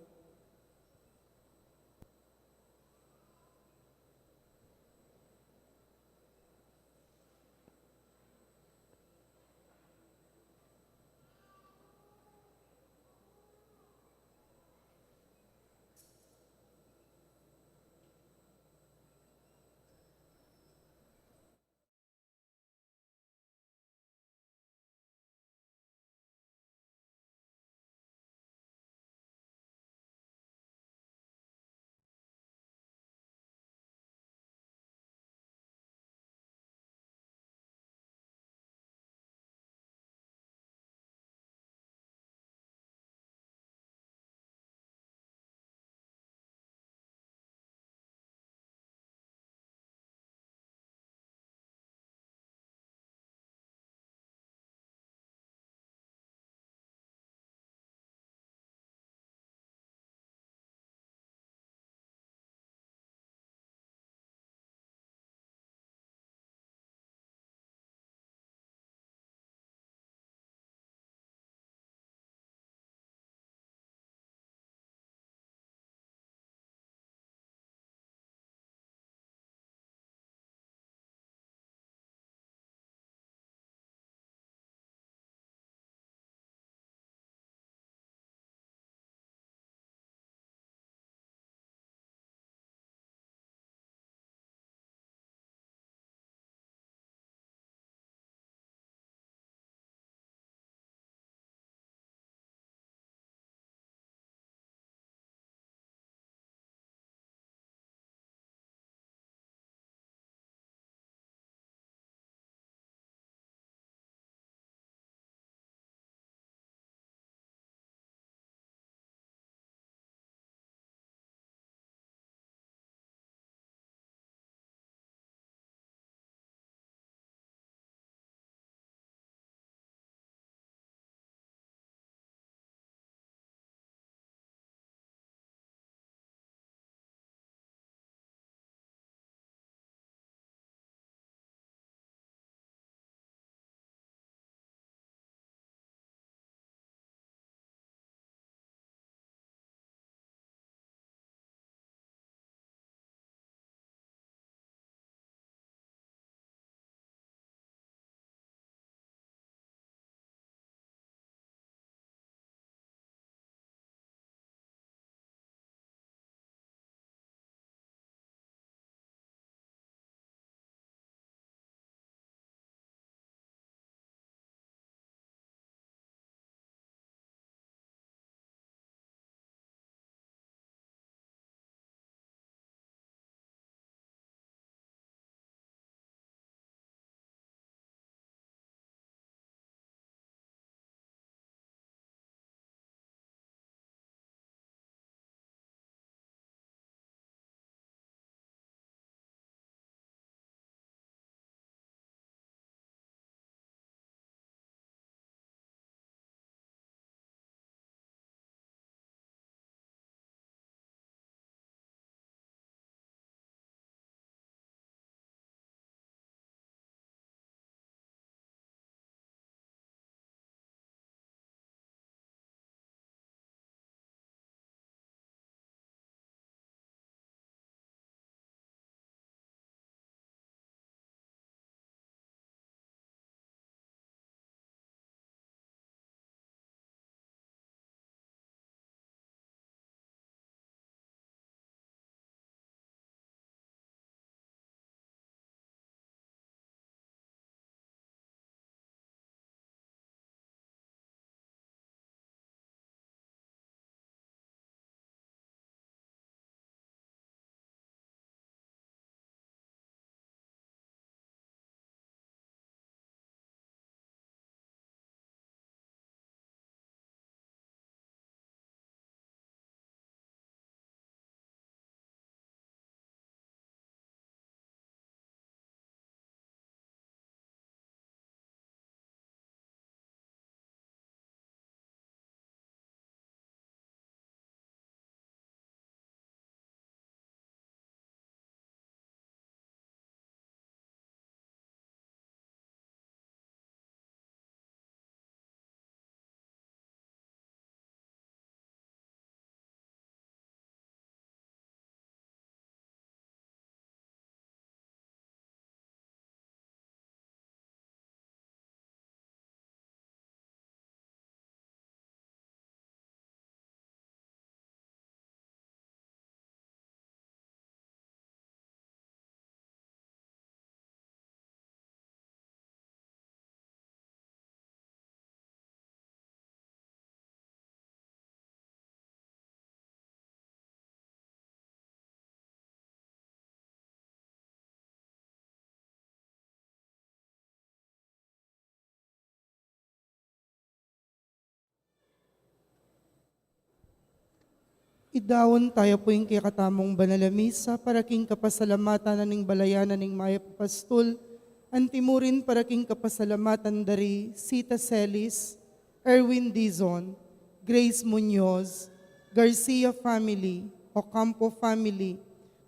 Idaun taya pu ing kekatamung banal a misa para king kapasalamatan na ning balayan na ning mayap a pastul, antimurin para king kapasalamatan da ri Sita Celis, Erwin Dizon, Grace Muñoz, Garcia family, Ocampo family,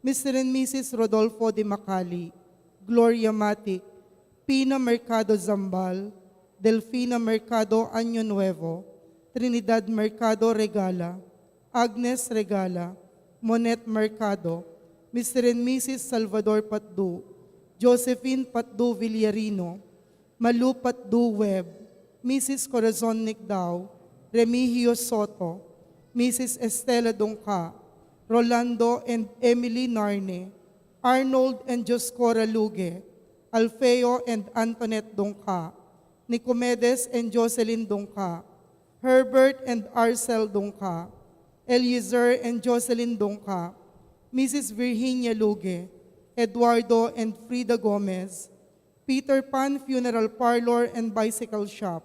Mister and Missus Rodolfo de Macali, Gloria Matic, Pina Mercado Zambal, Delfina Mercado Año Nuevo, Trinidad Mercado Regala, Agnes Regala, Monet Mercado, Mister and Missus Salvador Patdu, Josephine Patdu Villarino, Malu Patdu Webb, Missus Corazon Nicdao, Remigio Soto, Missus Estela Dungca, Rolando and Emily Narne, Arnold and Dioscora Luge, Alfeo and Antoinette Dungca, Nicomedes and Jocelyn Dungca, Herbert and Arcel Dungca, Eliezer and Jocelyn Dungca, Missus Virginia Luge, Eduardo and Frida Gomez, Peter Pan Funeral Parlor and Bicycle Shop,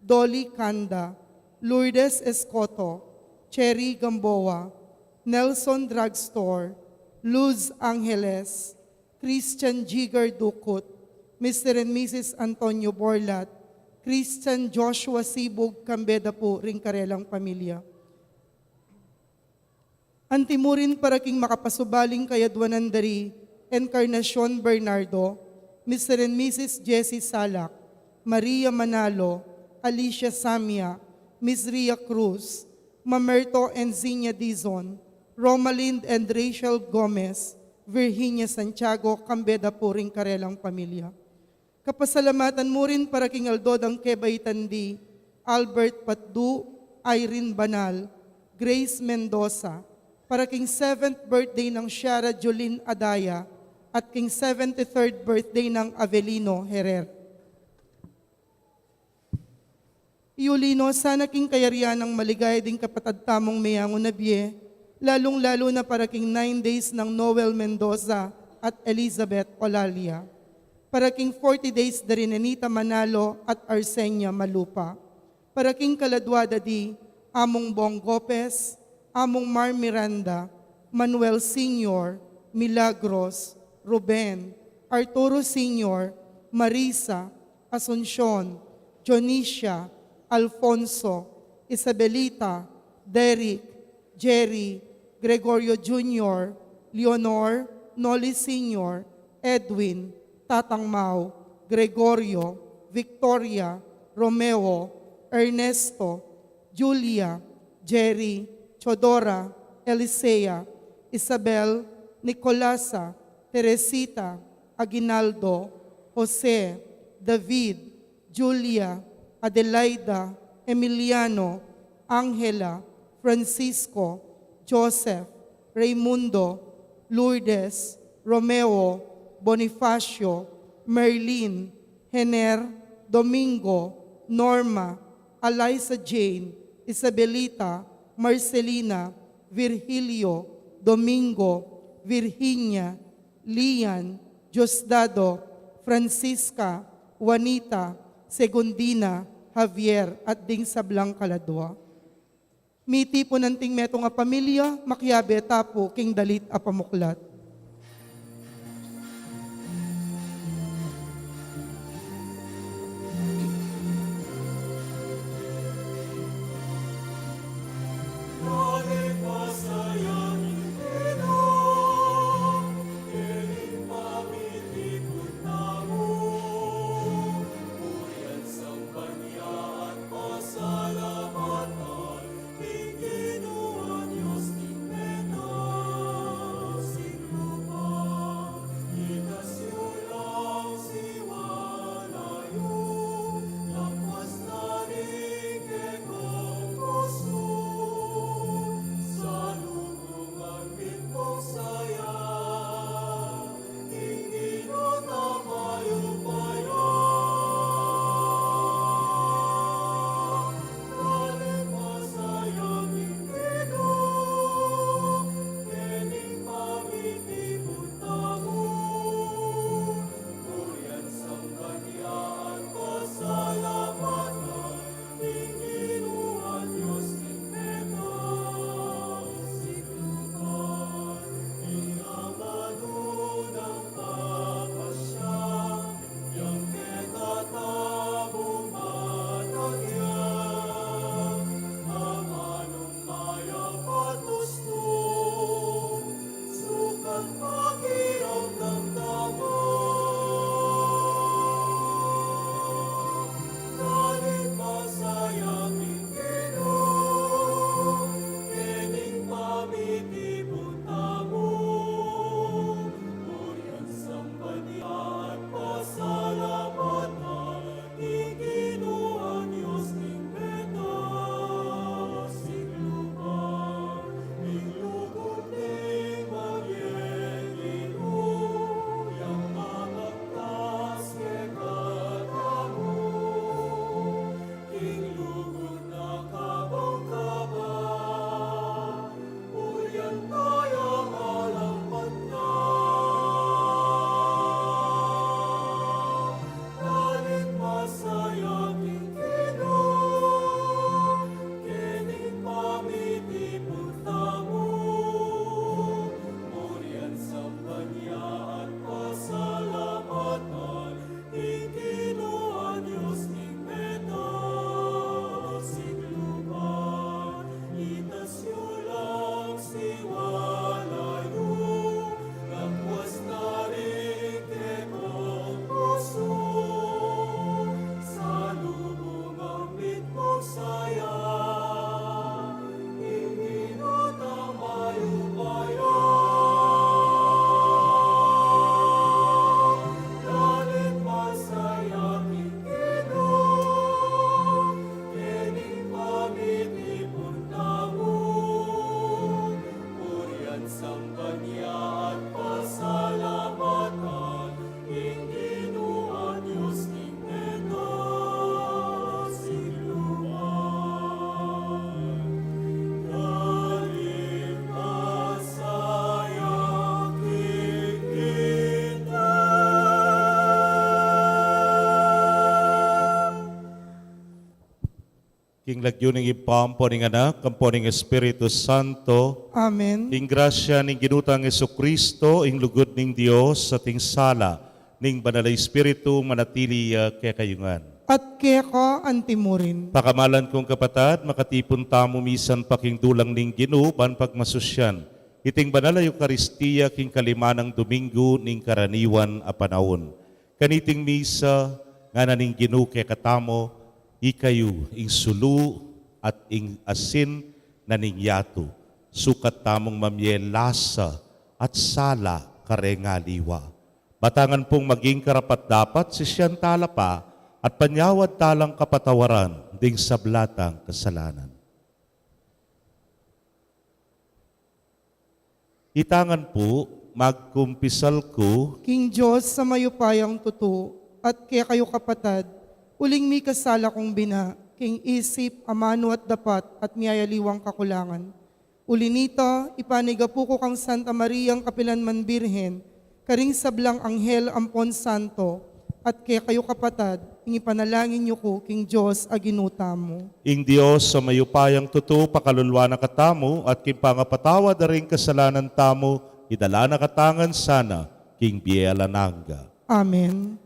Dolly Canda, Lourdes Escoto, Cherry Gamboa, Nelson Drugstore, Luz Angeles, Christian Jigar Ducut, Mister and Missus Antonio Borlat, Christian Joshua Sibug, kambe da pu ring karelang pamilya. Antimurin para king makapasubaling kayadwanan da ri Encarnacion Bernardo, Mister and Missus Jessie Salak, Maria Manalo, Alicia Samia, Miss Ria Cruz, Mamerto and Zinia Dizon, Romalind and Rachel Gomez, Virginia Santiago, kambe da pu ring karelang pamilya. Kapasalamatan mu rin para king aldo dang kebaitan di Albert Patdu, Irene Banal, Grace Mendoza, para king seventh birthday nang Shara Jolin Adaya, at king seventy-third birthday nang Avelino Herrera. Iuli no sana king kayarian nang maligaya ding kapatad tamung meyangu na bie, lalung-lalu na para king nine days nang Noel Mendoza at Elizabeth Olalia. Para king forty days da ri Nenita Manalo at Arsenia Malupa. Para king kaladwa da di Among Bong Gopez, Among Mar Miranda, Manuel Senior, Milagros, Ruben, Arturo Senior, Marisa, Asuncion, Dionisia, Alfonso, Isabelita, Derek, Jerry, Gregorio Junior, Leonor, Noli Senior, Edwin, Tatang Mau, Gregorio, Victoria, Romeo, Ernesto, Julia, Jerry, Chodora, Elisea, Isabel, Nicolasa, Teresita, Aguinaldo, Jose, David, Julia, Adelaida, Emiliano, Angela, Francisco, Joseph, Raymundo, Lourdes, Romeo, Bonifacio, Merlin, Hener, Domingo, Norma, Eliza Jane, Isabelita, Marcelina, Virgilio, Domingo, Virginia, Lian, Diosdado, Francisca, Juanita, Segundina, Javier, at ding sablang kaladwa. Mitipu nang ting metung a pamilya, makiabe ta pu king dalit a pamuklat. King lagyu ning Ibpa, ampo ning Anak, ampo ning Espiritu Santo. Amen. Ing grasya ning Ginu tang Jesucristo, ing lugud ning Dios, at ing sala ning Banal a Espiritu manatili ya kekayu ngan. At keka antimurin. Pakamalan kung kapatad, makatipun tamu misan pa king dulang ning Ginu ban pagmasusyan iting Banal a Eukaristia king kalima nang Domingo ning karaniwan a panaun. Kaniting misa, ngana ning Ginu kekatamu, ikayu ing sulu at ing asin na ning yatu. Sukat tamung mamie lasa at sala kareng aliwa. Matangan pung maging karapat-dapat sisian tala pa at panyawad talang kapatawaran ding sabla tang kasalanan. Itangan pu, magkumpisal ku king Dios a mayupayang tutu, at kekayu kapatad, uling mikasala kung bina, king isip, amanu at dapat, at miyayaliwang kakulangan. Uli nita, ipanigapu ku kang Santa Mariang kapilanman Birhen, karing sablang anghel ampon santo, at kekayu kapatad, ing ipanalangin yu ku king Dios a Ginu tamu. Ing Dios a mayupayang tutu pakaluluan na katamu, at king pangapatawad da ring kasalanan tamu, idala na katamu ngan sana king bie alang angga. Amen.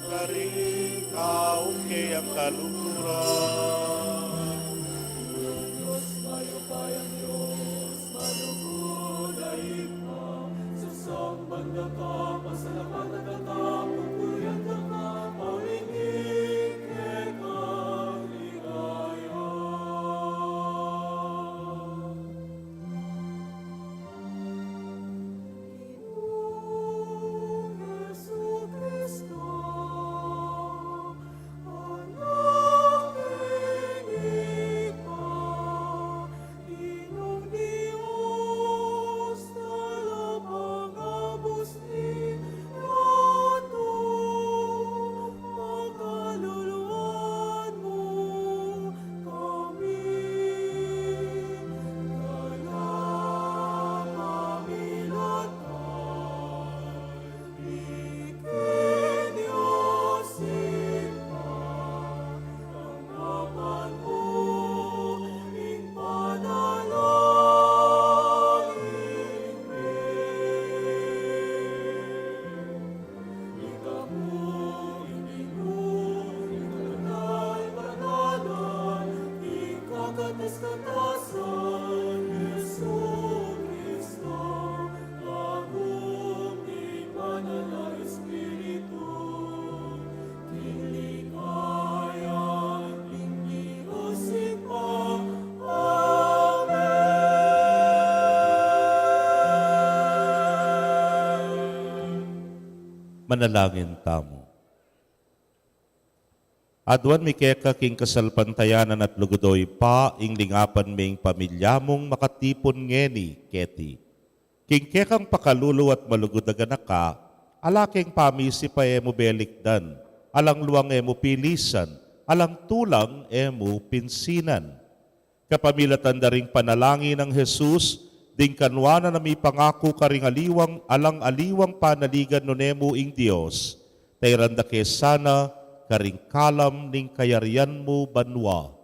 Karing tau keyang kaluguran. Manalangin tamu. Aduan mi keka king kasalpantayanan at lugud, o Ibpa, ing lingapan ming pamilya mung makatipun ngeni keti. King kekang pakalulu at malugud a ganaka, ala keng pamisipan e mu belikdan, alang luang e mu pilisan, alang tulang e mu pinsinan. Kapamilatan da ring panalangin nang Jesus, ding kanwa na mipangaku karing aliwang, alang aliwang panaligan nune mu ing Dios, tairan da ke sana karing kalam ning kayarian mu banua.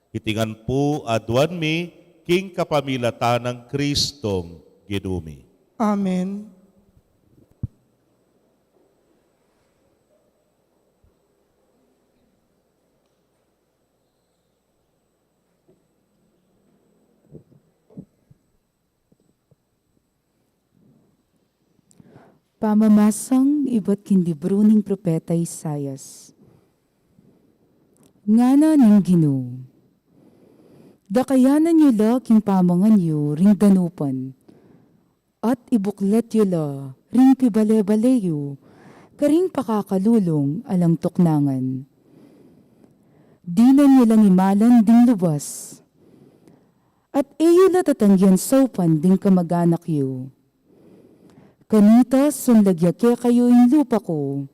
Iti ngan pu aduan mi King kapamilatan nang Kristong Ginu mi. Amen. Pamamasang ibat king libru ning propeta Isaias. Ngana ning Ginu, dakayanan yu la king pamangan yu ring danupan, at ibuklat yu la ring pibale-bale yu karing pakakalulung alang tuknangan. Dinan yu lang imalan ding lubas, at e yu la tatanggian saupan ding kamag-anak yu. Kanita sunlag ya kekayu ing lupa ku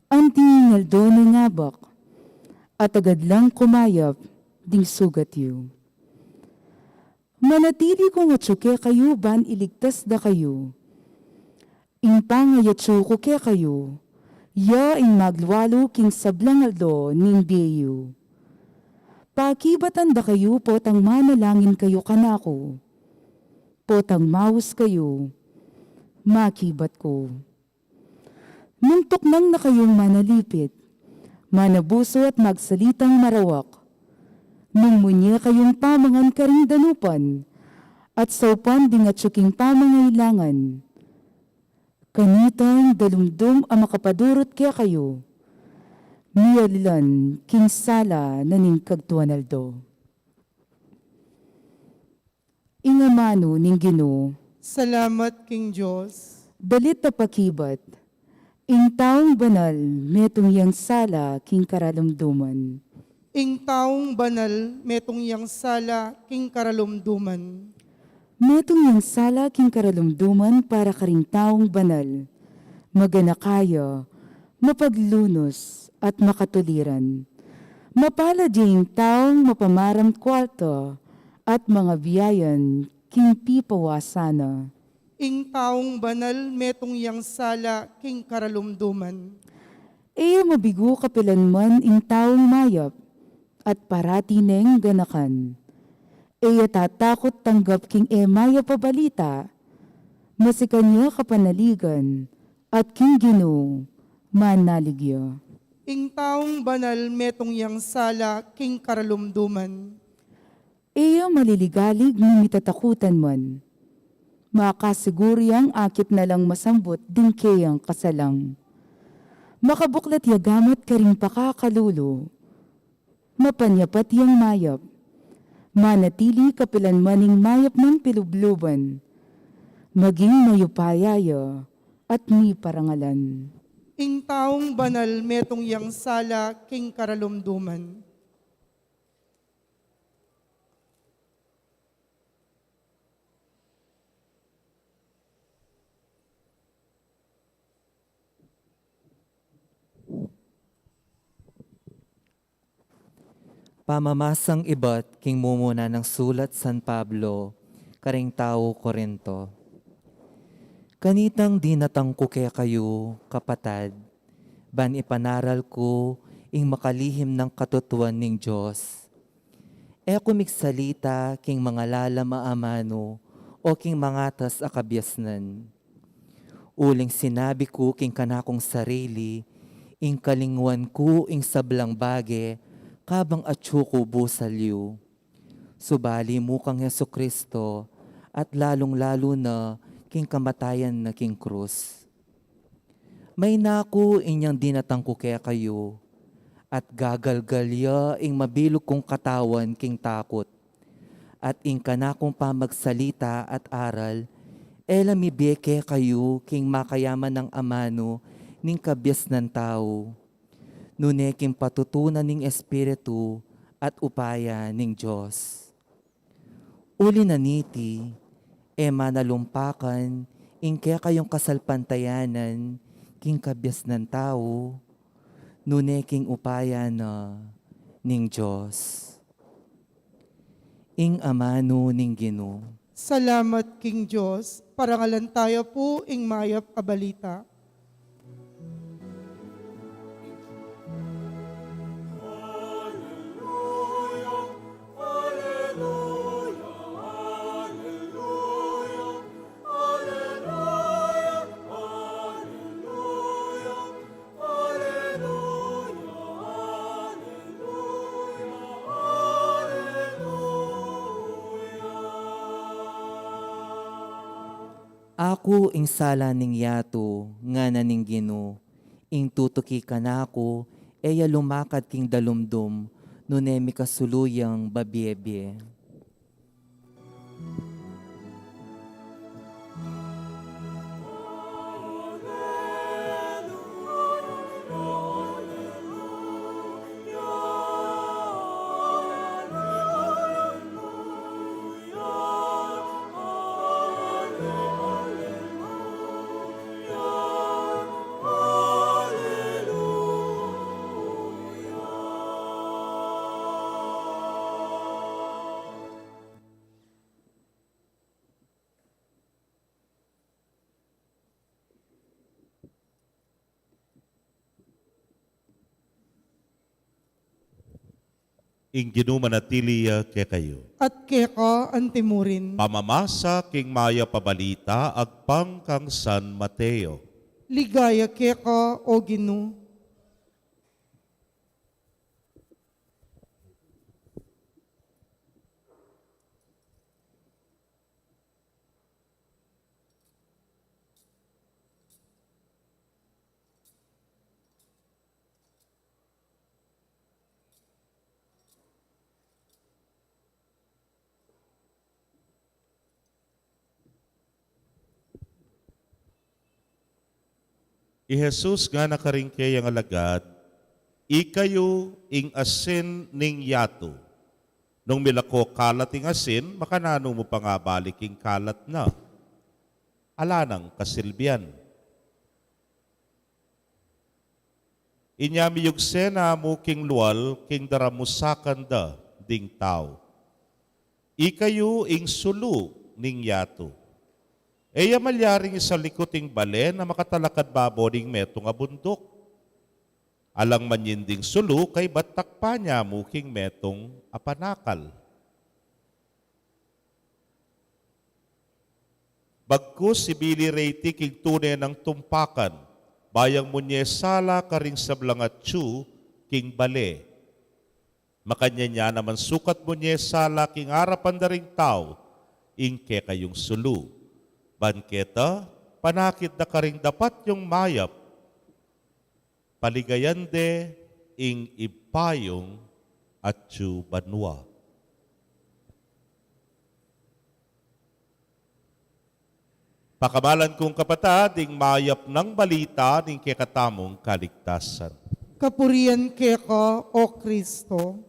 anting ing aldo ning abak, at agad lang kumayap ding sugat yu. Manatili kung atyu kekayu ban iligtas da kayu. Ing pangayatyu ku kekayu, ya ing maglualu king sablang aldo ning bie yu. Pakibatan da kayu potang manalangin kayu kanaku. Potang maus kayu, makibat ku. Nung tuknang na kayung manalipit, manabusu at magsalitang marawak, nung munye kayung pamangan karing danupan, at saupan ding atyu king pamangailangan, kanita ing dalumdum a makapadurut kekayu, mialilan king sala na ning kagtuan aldo. Ing amanu ning Ginu. Salamat king Dios. Dalit a pakibat. Ing taung banal metung yang sala king karalumduman. Ing taung banal metung yang sala king karalumduman. Metung yang sala king karalumduman para karing taung banal, maganaka ya, mapaglunus, at makatuliran. Mapalad ya ing taung mapamaram kuarta at mangabiayan king pipawasan na. Ing taung banal metung yang sala king karalumduman. E ya mabigu kapilan man ing taung mayap, at parati neng ganakan. E ya tatakut tanggap king e mayap a balita, masikan ya kapanaligan, at king Ginu manalig ya. Ing taung banal metung yang sala king karalumduman. E ya maliligalig ni mitatakutan man. Makasigur yang akit na lang masambut ding keyang kasalang. Makabuklat ya gamat karing pakakalulu. Mapanyapat yang mayap. Manatili kapilan man ing mayap nang pilubluban. Maging mayupaya ya at miparangalan. Ing taung banal metung yang sala king karalumduman. Pamamasang ibat king mumuna nang sulat San Pablo karing tau Corinto. Kanitang dinatang ku kekayu, kapatad, ban ipanaral ku ing makalihim nang katutuan ning Dios. E ku migsalita king mangalalam a amanu o king mangatas a kabiasnan. Uling sinabi ku king kanakung sarili, ing kalingwan ku ing sablang bage, kabang atyu ku busal yu. Subali mu kang Jesucristo, at lalung-lalu na king kamatayan na king krus. Mayna ku inyang dinatang ku kekayu, at gagalgal ya ing mabilug kung katawan king takut, at ing kanakung pamagsalita at aral, e la mibie kekayu king makayaman nang amanu ning kabiasnan tau, nune king patutunan ning Espiritu at upaya ning Dios. Uli na niti, e manalumpakan ing kekayung kasalpantayanan king kabiasnan tau, nune king upaya na ning Dios. Ing amanu ning Ginu. Salamat king Dios. Parangalan taya pu ing mayap a balita. Aku ing sala ning yatu, ngana ning Ginu, ing tutuki kanaku, e ya lumakad king dalumdum, nune mikasulu yang babiebie. Ing Ginu manatili ya kekayu. At keka antimurin. Pamamasa king Mayap a Balita agpang kang San Mateo. Ligaya keka, O Ginu. I Jesus ngana karing keyang alagad, "Ikayu ing asin ning yatu. Nung milako kalat ing asin, makananu mu pang abalik ing kalat na? Ala nang kasilbian. Inya miyugse na mu king lual king daramusakan da ding tau. Ikayu ing sulu ning yatu. E ya malyaring isalikut ing bale na makatalakad babo ning metung a bunduk. Alang manyinding sulu kaybat takpan ya mu king metung a panakal. Bagkus ibili re iti king tune nang tumpakan, ba yang munye sala karing sablang atyu king bale. Makanyan ya naman sukat munye sala king arapan da ring tau ing kekayung sulu. Ban keta, panakit da karing dapat yung mayap, paligayan de ing Ibpa yung atyu banua." Pakamalan kung kapatad, ing mayap nang balita ning kekatamung kaligtasan. Kapurian keka, O Kristo.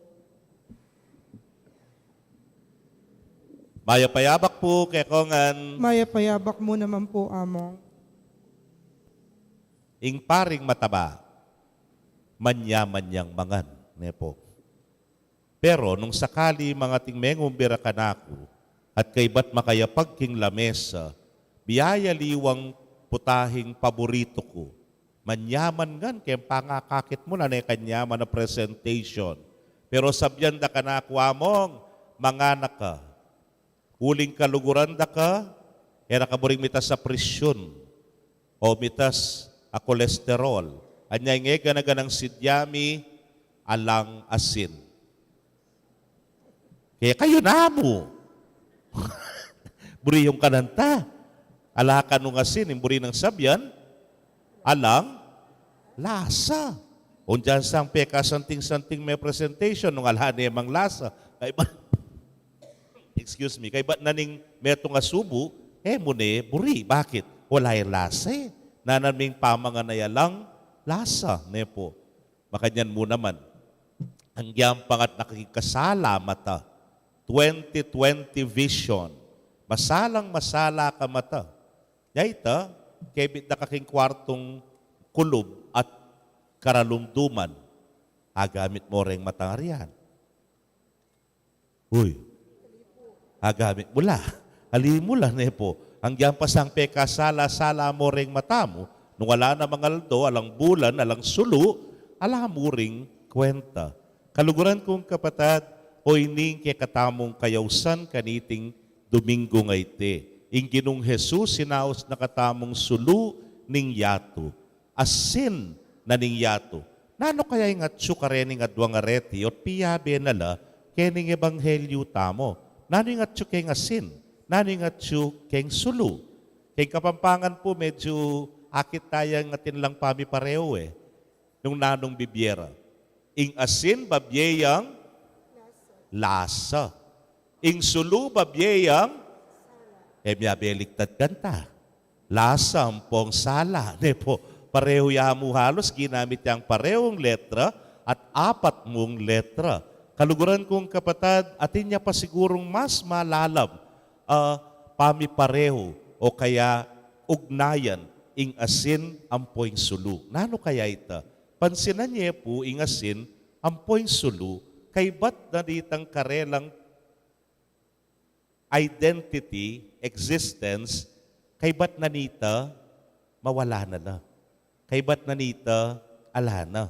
Mayap a yabak pu kekongan. Mayap a yabak mu naman pu, Among. Ing paring mataba, manyaman yang mangan, ne pu. Pero nung sakali mangating mengumbira kanaku, at kaybat makayapag king lamesa, biyayaliwang putahing paboritu ku. Manyaman ngan keng pangakakit mu na ne kanyaman a presentation. Pero sabyan da kanaku, "Among, mangana ka. Uling kaluguran da ka, e na ka buring mitas a presyun o mitas a kolesterol. Anya ing e gana-ganang sidya mi, alang asin." Kaya kayu namu. Buri yung kananta. Ala kanung asin, ing buri nang sabyan, alang lasa. Ong dyan sang pekasanting-santing me presentation, nung ala ne mang lasa. Kaybat, excuse me, kaybat na ning metung a subu, e mu ne buri. Bakit? Wala yang lasa e. Nanan ming pamangan a alang lasa, ne pu. Makanyan mu naman, agyang pangatna king kasala mata, twenty twenty vision, masalang masala ka mata. Yayta, kebit da ka king kwartung kulub at karalumduman, agamit mu reng matang arian. Uy, agamit mu la. Ali mu la, ne pu. Agyang pasang pekasala-sala mu reng mata mu, nung ala na mang aldo, alang bulan, alang sulu, ala mu ring kwenta. Kaluguran kung kapatad, o ini ing kekatamung kayausan kaniting Domingo a iti. Ing Ginung Jesus, sinaus na katamung sulu ning yatu, asin na ning yatu. Nanu kaya ing atyu karening aduang areti, ot piyabe na la kening ebanghelyu tamu? Nanu ing atyu keng asin? Nanu ing atyu keng sulu? Keng Kapampangan pu, medyu akit taya ing atin lang pamiparehu e. Nung nanung bibie ra. Ing asin, babie yang lasa. Ing sulu, babie yang, e, miyabeliktad kanta. Lasa ampong sala, ne pu. Parehu ya mu halus, ginamit yang parehung letra at apat mung letra. Kaluguran kung kapatad, atin ya pa sigurung mas malalam a pamiparehu o kaya ugnayan ing asin ampo ing sulu. Nanu kaya ita? Pansinan ye pu ing asin ampo ing sulu, kaybat na nitang karelang identity, existence, kaybat na nita mawala na la. Kaybat na nita ala na.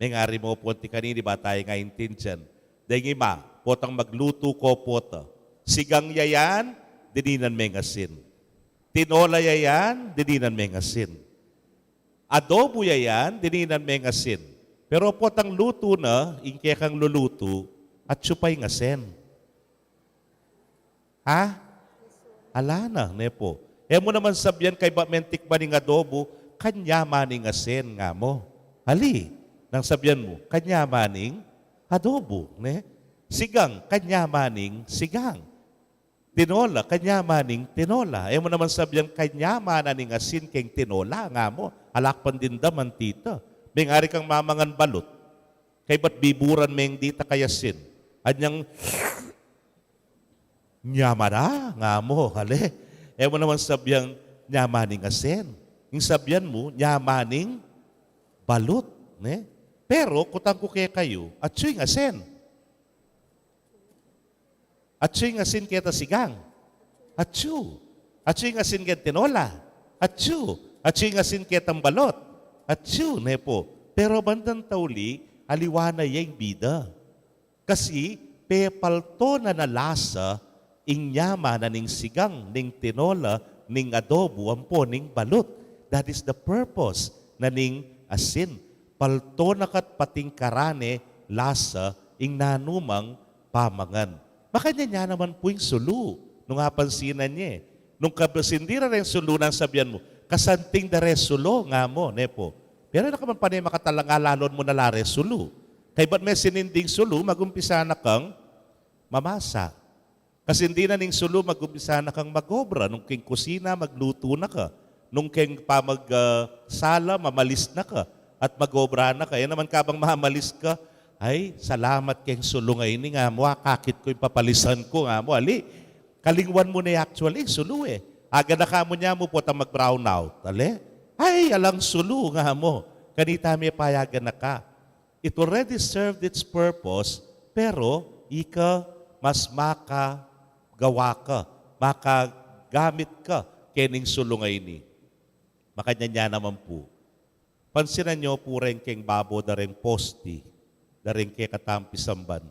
Mengari mo pon ti kanini ba taya nga intindian. Deng ima, potang maglutu ko pota. Sigang ya yan, dininan meng asin. Tinola ya yan, dininan meng asin. Adobo ya yan, dininan meng asin. Pero potang lutu na, ing kekang lulutu, atyu pa ing asin. Ha? Ala na, ne pu. E mu naman sabyan kaybat meng tikman ing adobo, kanyaman ing asin nga mu. Ali, nang sabyan mu, kanyaman ing adobo, ne? Sigang, kanyaman ing sigang. Tinola, kanyaman ing tinola. E mu naman sabyan kanyaman ing asin keng tinola nga mu. Ala ka pang dimdaman tita. Mengari kang mamangan balut. Kaybat biburan meng dita kay asin. Anyang nyaman a, nga mu, ale. E mu naman sabyang nyaman ing asin. Ing sabyan mu, nyaman ing balut, ne? Pero, kutang ku kekayu, atyu ing asin. Atyu ing asin keta sigang. Atyu. Atyu ing asin keta tinola. Atyu. Atyu ing asin ketang balot. Atyu, ne pu. Pero bandang tauli, aliwa na ya ing bida. Kasi, pepalto na na lasa, ing nyaman na ning sigang, ning tinola, ning adobo, ampo ning balut. That is the purpose na ning asin. Palto na ka't patingkaran ne lasa, ing nanumang pamangan. Makanyan ya naman pu ing sulu, nung apansinan ye. Nung kabasindi ra reng sulu nang sabyan mu, kasanting da re sulu, nga mu, ne pu. Pero e na ka man pane makatalanga lalon mu na la re sulu. Kaybat me sininding sulu, magumpisa na kang mamasa. Kasindi na ning sulu, magumpisa na kang magobra. Nung keng kusina, maglutu na ka. Nung keng pamag, ah, sala, mamalis na ka. At magobra na ka. E naman kabang mamalis ka, "Ay, salamat keng sulu ngeni," nga mu, "akakit ku ing papalisan ku," nga mu. Ali, kalingwan mu ne actually, sulu e. Aganaka mu ne mu potang mag-brown out. Ali? "Ay, alang sulu," nga mu. Kanita me payaganaka. It already served its purpose, pero ika mas makagawa ka, makagamit ka kening sulu ngeni. Makanyan ya naman pu. Pansinan yu pu reng keng babo da reng posti, da reng kekatang pisamban.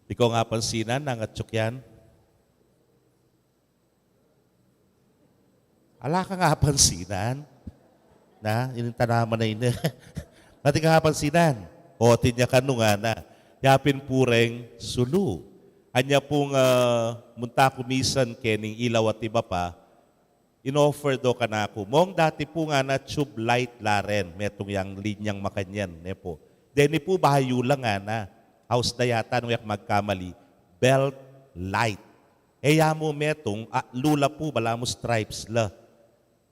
Di ko nga pansinan, nangatsuk yan. Ala kang apansinan. Na, ining tanaman a ini. Atin kang apansinan. O, atin ya kanu ngana. Ya pin pu reng sulu. Anya pung, ah, munta ku misan kening ilaw at iba pa, in-offer do kanaku. Mong dati pu ngana tube light la ren. Metung yang linyang makanyan, ne pu. Deni pu bayu la ngana. Aus da yata nung e ku magkamali. Belt light. E ya mu metung, atlu la pu, balamu stripes la.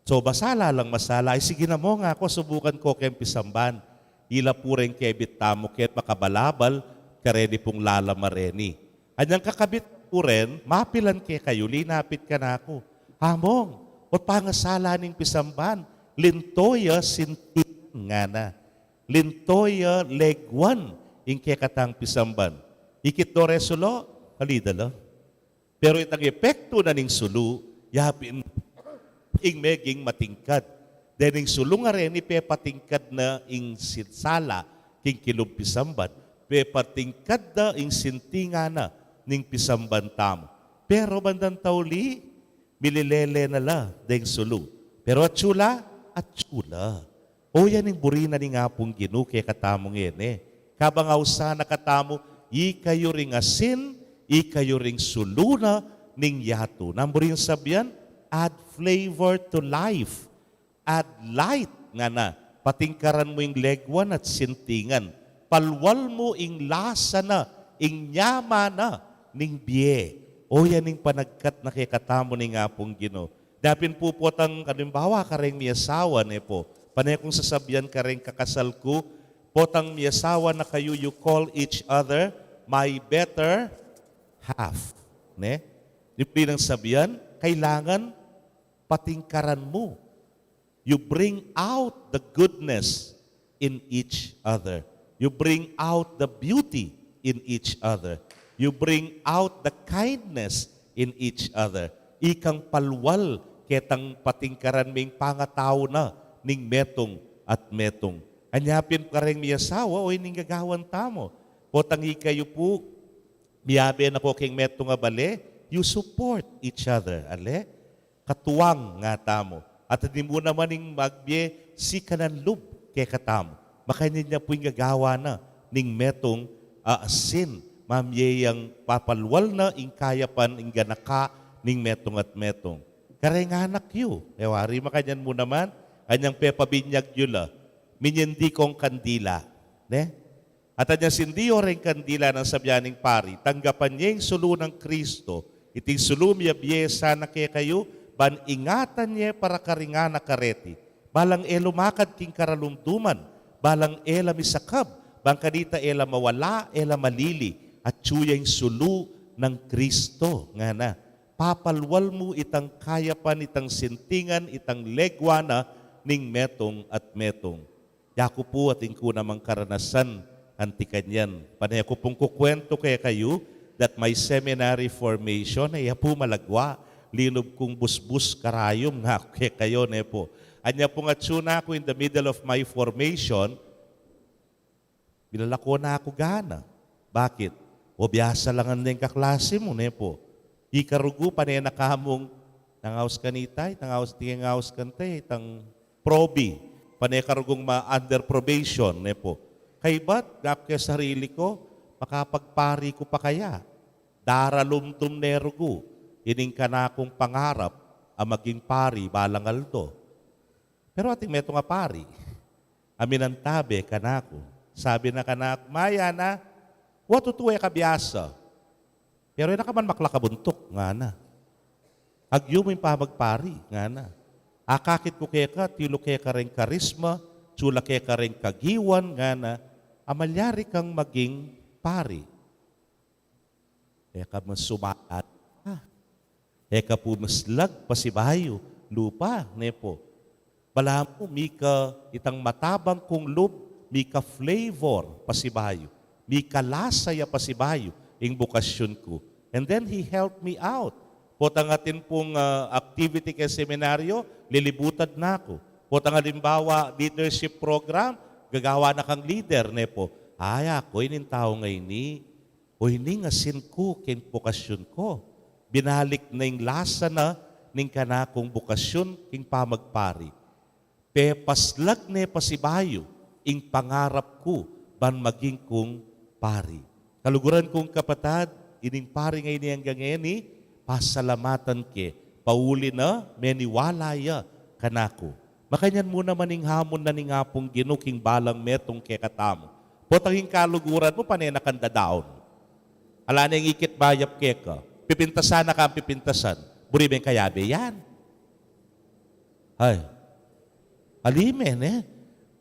So, masala lang masala. Ay, sige na mu, nga ku, subukan ku keng pisamban. Ila pu reng kebit tamu keng makabalabal, kareni pung lalaman reni. Anyang kakabit pu ren, mapilan kekayu, linapit kanaku. Among, ot pangasala ning pisamban, linto ya sintingan ngana. Linto ya leguan ing kekatang pisamban. Ikit do re sulu, ali da la. Pero itang epektu na ning sulu, ya pin ing meging matingkad. Dening sulu nga reni pepatingkad na ing sin-, sala king kilub pisamban. Pepatingkad na ing sintingan na ning pisamban tamu. Pero bandang tauli, mililele na la deng sulu. Pero atsu la, atsu la. O, yan ing buri na ning Apung Ginu kekatamu ngeni. Kabang ausan na katamu, ikayu ring asin, ikayu ring sulu na, ning yatu. Nanu ring sabian, add flavor to life. Add light, ngana. Patingkaran mu ing legwan at sintingan. Palwal mu ing lasa na, ing nyama na ning bie. O yan ing panagkat na kekatamu ning Apung Ginu. Dapin pu potang, alimbawa, kareng miasawa, ne pu. Pane kung sasabian kareng kakasal ku, potang miasawa na kayu, you call each other my better half. Ne? Ibig nang sabian, kailangan patingkaran mu. You bring out the goodness in each other. You bring out the beauty in each other. You bring out the kindness in each other. Ikang palwal ketang patingkaran ming pangatau na ning metung at metung. Anya pin kareng miasawa, o ining gagawan tamu. Potang ikayu pu, miyabe na ko keng metung a bale, you support each other, ale? Katuang nga tamu. At di mu naman ing magbie sikanan lub kekatamu. Makanyan ya pu ing gagawa na ning metung a asin. Mamie yang papalwal na ing kayapan ing ganaka ning metung at metung. Kareng anak yu, e wari makanyan mu naman, anyang pepabinyag yu la, minyindi kong kandila. Ne? At anya sindi yo reng kandila nang sabian ning pari, tanggapan ye ing sulu nang Kristo, iting sulu miyabie sana kekayu, ban ingatan ye para karing anak kareti. Balang e lumakad king karalumduman, balang e la misakab, bang kanita e la mawala, e la malili, atyu ya ing sulu nang Kristo, ngana. Papalwal mu itang kayapan, itang sintingan, itang legwa na ning metung at metung. Yaku pu atin ku namang karanasan anti kanyan. Pane ku pung kukuwentu kekayu that my seminary formation, e ya pu malagwa, linub kung busbus karayum nga ku kekayu, ne pu. Anya pung atsu na ku in the middle of my formation, bilalako na ku gana. Bakit? O biasa la ngan deng kaklasi mu, ne pu. Ikarugu, pane na kamung, nangaus kanita, nangaus, tingaus kanita, itang probi, pane karugung ma-under probation, ne pu. Kaybat, gap ke sarili ko, makapagpari ku pa kaya. Daralumdum ne rugu, ining kanakung pangarap, a maging pari, balang aldo. Pero ating metung a pari, a minantabe kanaku. Sabi na kanaku, "Maya na, wa tutu e ka biasa. Pero e na ka man makla kabuntuk," ngana. "Agyu mu ing pamagpari," ngana. "Akakit ku keka, tilu keka reng karisma, tsula keka reng kagiwan," ngana, "a malyari kang maging pari." E ka man sumalat. Ah. E ka pumaslag pasibayu, lupa, ne pu. Balamu, mika itang matabang kung lub, mika flavor pasibayu, mika lasa ya pasibayu, ing bukasyun ku. And then he helped me out. Potang atin pung, ah, activity keng seminaryo, lilibutan na ku. Potang alimbawa, leadership program, gagawa na kang leader, ne pu. Ay, aku, ining tau ngeni, o ining asin ku keng bukasyun ku. Binalik na ing lasa na ning kanakung bukasyun keng pamagpari. Pepaslag ne pasibayu ing pangarap ku ban maging kung pari. Kaluguran kung kapatad, ining pari ngeni anggang ngeni, pasalamatan ke, pauli na meniwala ya kanaku. Makanyan mu naman ing hamun na ning Apung Ginu king balang metung kekatamu. Potang ing kaluguran mu, pane na kang dadaun. Ala ne ing ikit mayap keka. Pipintasan na kang pipintasan. Buri meng kayabe yan. Ay. Ali me, ne?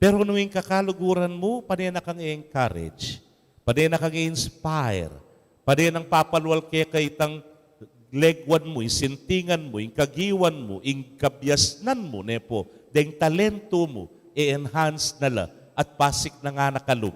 Pero nung ing kakaluguran mu, pane na kang encourage. Pane na kang inspire. Pane nang papalwal keka itang legwan mu, ing sintingan mu, ing kagiwan mu, ing kabiasnan mu, ne pu, deng talentu mu, e-enhance na la, at pasik na ngana kalub.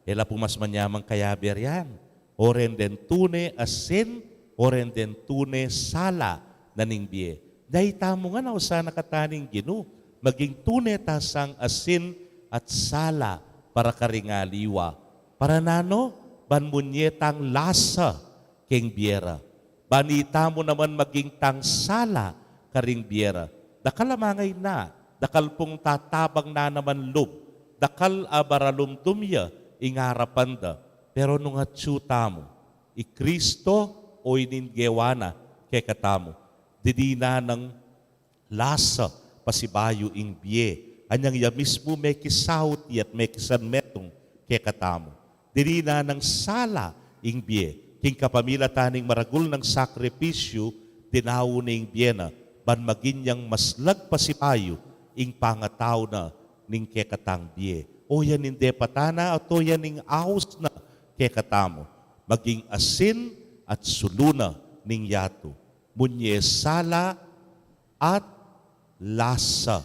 E la pu mas manyamang kayabe rian. O ren deng tune asin, o ren deng tune sala na ning bie. Dai tamu ngan ausan na kata ning Ginu, maging tune ta sang asin at sala para karing aliwa. Para nanu? Ban munye tang lasa keng bie ra. Ban itamu naman maging tang sala karing bie ra. Dakal a mangayna, dakal pung tatabang na naman lub, dakal a baralumdum ya ing arapan da. Pero nung atyu tamu, i Kristo o ining gewa na kekatamu. Dininan nang lasa pasibayu ing bie, anyang ya mismu mekisauti at mekisanmetung kekatamu. Dininan nang sala ing bie, king kapamilatan ning maragul nang sakripisyu, dinau ne ing bie na, ban maging yang maslag pasibayu ing pangatau na ning kekatang bie. O yan ing depatan na, at o yan ing aus na kekatamu, maging asin at sulu na ning yatu, munye sala at lasa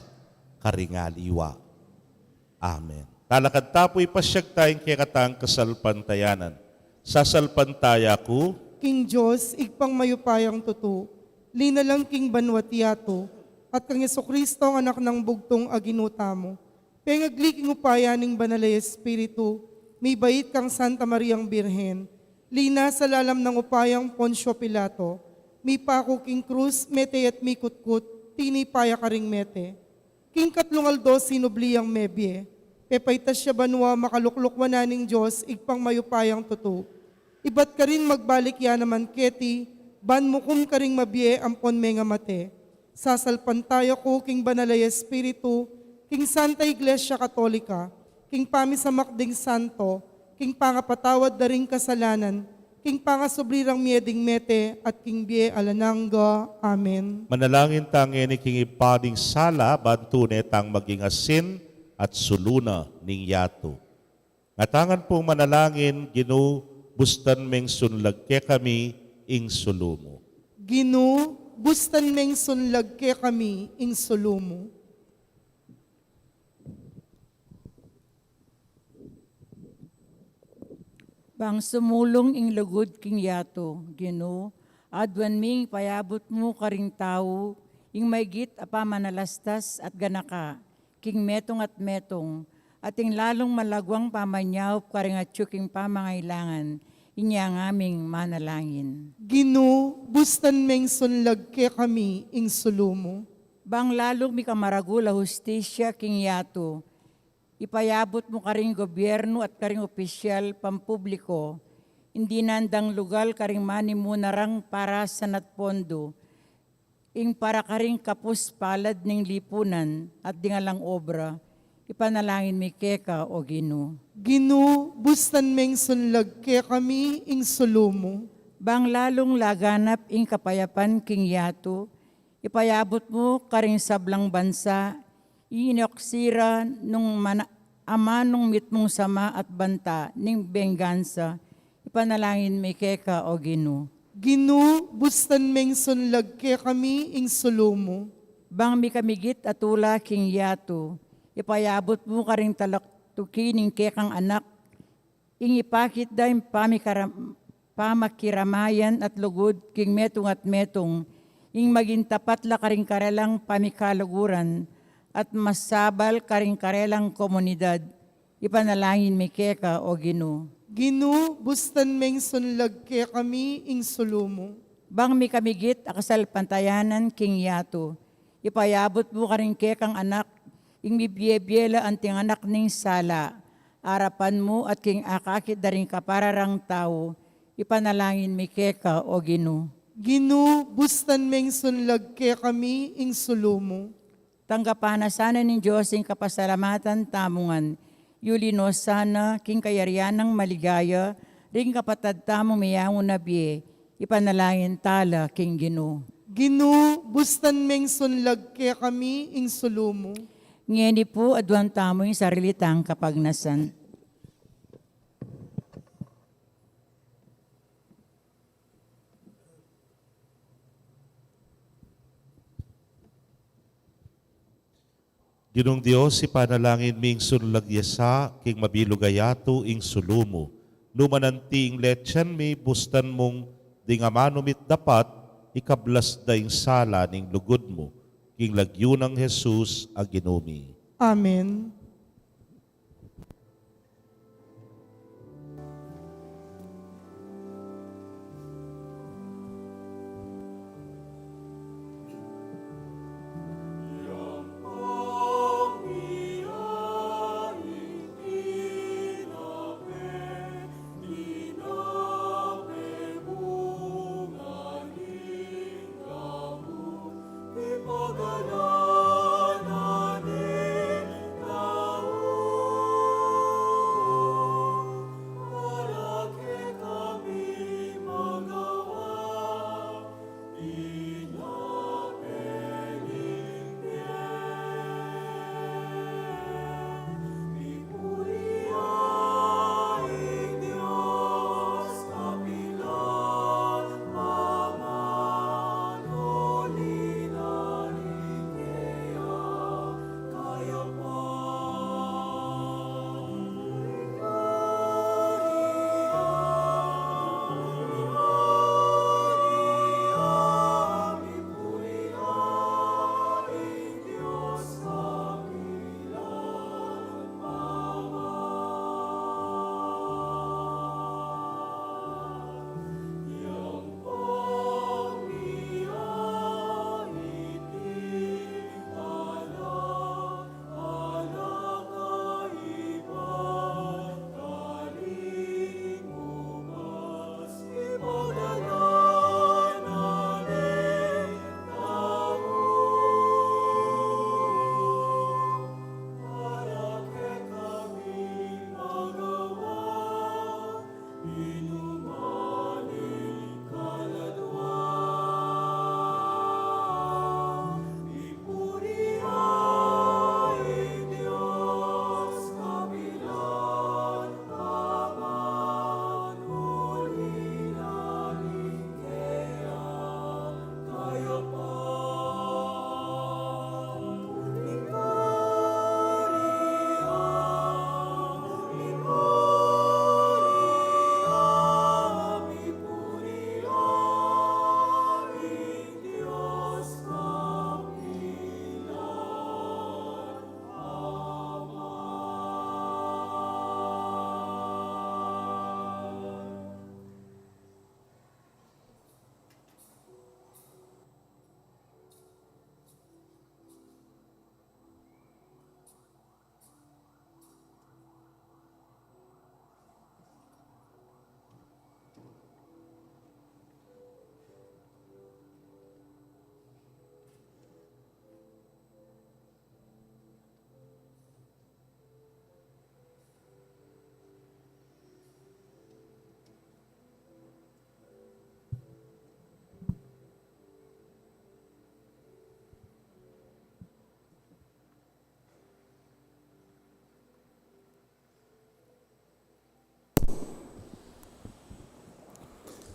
karing aliwa. Amen. Talakad ta pu, ipasyag ta ing kekatang kasalpantayanan. Sasalpantaya ku king Dios, Ibpang mayupayang tutu, linalang king banua't yatu, at kang Jesucristo, ang Anak nang bugtung a Ginu tamu, pengagli king upaya ning Banal a Espiritu, mibait kang Santa Mariang Birhen, linasa lalam nang upayang Poncio Pilato, mipaku king krus, mete at mikutkut, tinipa ya karing mete. King katlung aldo sinubli yang mebie, pepaitas ya banua, makalukluk wanan ning Dios, Ibpang mayupayang tutu. Ibat karin magbalik ya naman keti, ban mukum karing mabie ampon mengamate. Sasalpantaya ku king Banal a Espiritu, king Santa Iglesia Katolika, king pamisamak ding santo, king pangapatawad da ring kasalanan, king pangasubli rang mie ding mete, at king bie alang angga. Amen. Manalangin ta ngeni king Ibpa ning sala, ban tune tang maging asin at sulu na ning yatu. Ngatangan pung manalangin: Ginu, bustan meng sunlag kekami ing sulu mu. Ginu, bustan meng sunlag kekami ing sulu mu. Bang sumulung ing lugud king yatu, Ginu, aduan mi ing payabut mu karing tau ing maygit a pamanalastas at ganaka king metung at metung, at ing lalung malaguang pamanyaup karing atyu king pamangailangan. Inya ngaming manalangin. Ginu, bustan meng sunlag kekami ing sulu mu. Bang lalung mikamaragul a hustisya king yatu, ipayabut mu karing gobyernu at karing opisyal pampubliko ing dinan dang lugal karing manimuna rang parasan at pondu, ing para karing kapus palad ning lipunan at ding alang obra, ipanalangin mi keka, o Ginu. Ginu, bustan meng sunlag kekami ing sulu mu. Bang lalung laganap ing kapayapan king yatu, ipayabut mu karing sablang bansa ing inoksi ra nung mana-, amanung mitmung sama at banta ning benggansa, ipanalangin mi keka, o Ginu. Ginu, bustan meng sunlag kekami ing sulu mu. Bang mikamigit a tula king yatu, ipayabut mu karing talaktuki ning kekang anak, ing ipakit da ing pamikaram-, pamakiramayan at lugud king metung at metung, ing maging tapat la karing karelang pamikaluguran at masabal karing karelang komunidad, ipanalangin mi keka, o Ginu. Ginu, bustan meng sunlag kekami ing sulu mu. Bang mikamigit a kasalpantayanan king yatu, ipayabut mu karing kekang anak, ing mibie-bie la anting anak ning sala, arapan mu at king akakit da ring kapara rang tau, ipanalangin mi keka, o Ginu. Ginu, bustan meng sunlag kekami ing sulu mu. Tanggapan na sana ning Dios ing kapasalamatan tamu ngan, yuli no sana king kayarian nang maligaya ring kapatad tamung meyangu na bie, ipanalangin tala king Ginu. Ginu, bustan meng sunlag kekami ing sulu mu. Ngeni pu, aduan tamu ing sarili tang kapagnasan. Ginung Dios, ipanalangin mi ing sunlag yasa king mabilug a yatu ing sulu mu. Nu man anti ing letian mi, bustan mung ding amanu mi't dapat, ikablas da ing sala ning lugud mu. King lagyu nang Jesus a Ginu mi. Amen.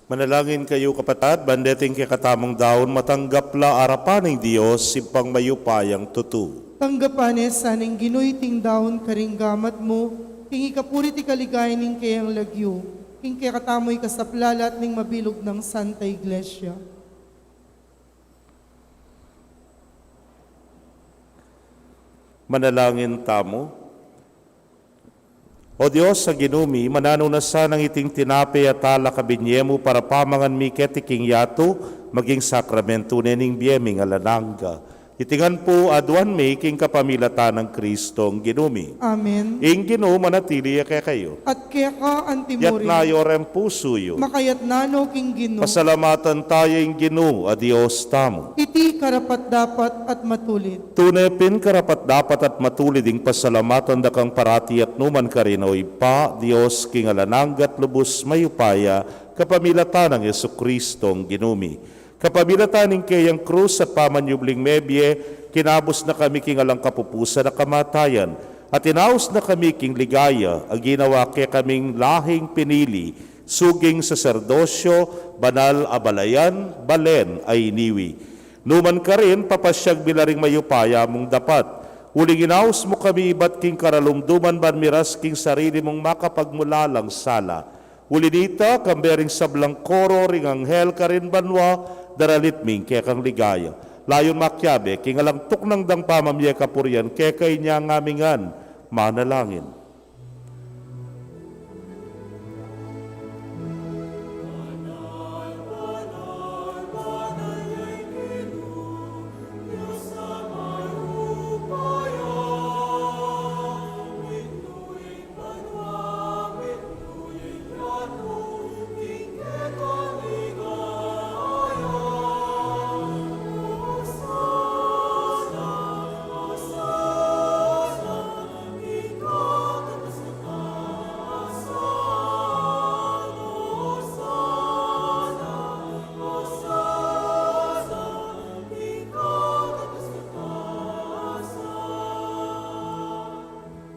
Manalangin kayu, kapatad, ban deting kekatamung daun matanggap la arapan ning Dios, Ibpang mayupayang tutu. Tanggapan ne sa ning Ginu iting daun karing gamat mu, king ikapuri at ikaligaya ning keyang lagyu, king kekatamung ikasaplalat ning mabilug nang Santa Iglesia. Manalangin tamu. O Dios a Ginu mi, mananu na sanang iting tinape at alak a binye mu para pamangan mi keti king yatu, maging sakramentu ne ning bie ming alang angga. Iti ngan pu aduan mi king kapamilatan nang Kristong Ginu mi. Amen. Ing Ginu manatili ya kekayu. At keka antimurin. Yatna yu reng pusu yu. Makayatna no king Ginu. Pasalamatan taya ing Ginu a Dios tamu. Iti karapat-dapat at matulid. Tune pin karapat-dapat at matulid ing pasalamatan da kang parati at numan karin, O Ibpa, Dios king alang angga at lubus mayupaya, kapamilatan nang Jesukristong Ginu mi. Kapamilatan ning keyang krus at pamanyubling mebie, kinabus na kami king alang kapupusan a kamatayan, at inaus na kami king ligaya a ginawa kekaming lahing pinili, suging saserdosyo, banal a balayan, balen a iniwi. Numan karin, papasyag mi la ring mayupaya mung dapat. Uling inaus mu kami ibat king karalumduman ban miras king sarili mung makapagmulalang sala. Uli nita, kambe ring sablang koro ring anghel karin banua, daralit mi ing kekang ligaya. Layun makiabe king alang tuknang dang pamamie kapurian keka, inya ngan mi ngan manalangin.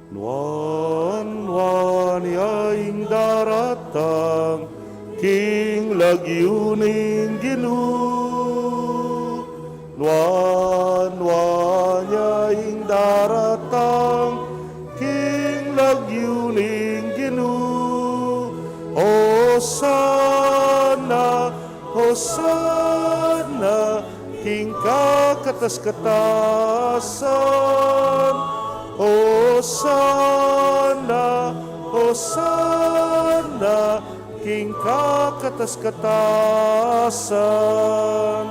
Nuan-nuan ya ing daratang king lagyu ning Ginu. Nuan-nuan ya ing daratang king lagyu ning Ginu. Hosana, Hosana king kakatas-katasan. Hosana, Hosana king kakatas-katasan.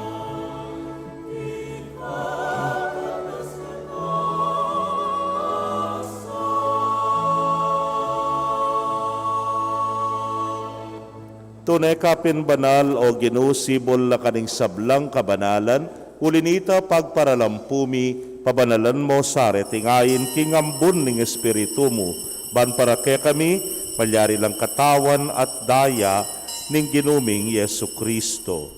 Tune ka pin banal, O Ginu, sibul la ka ning sablang kabanalan, uli nita pagparalampu mi, pabanalan mo sa reting ain king ambun ning Espiritu mu, ban para kekami malyari lang katawan at daya ning Ginu ming Jesucristo.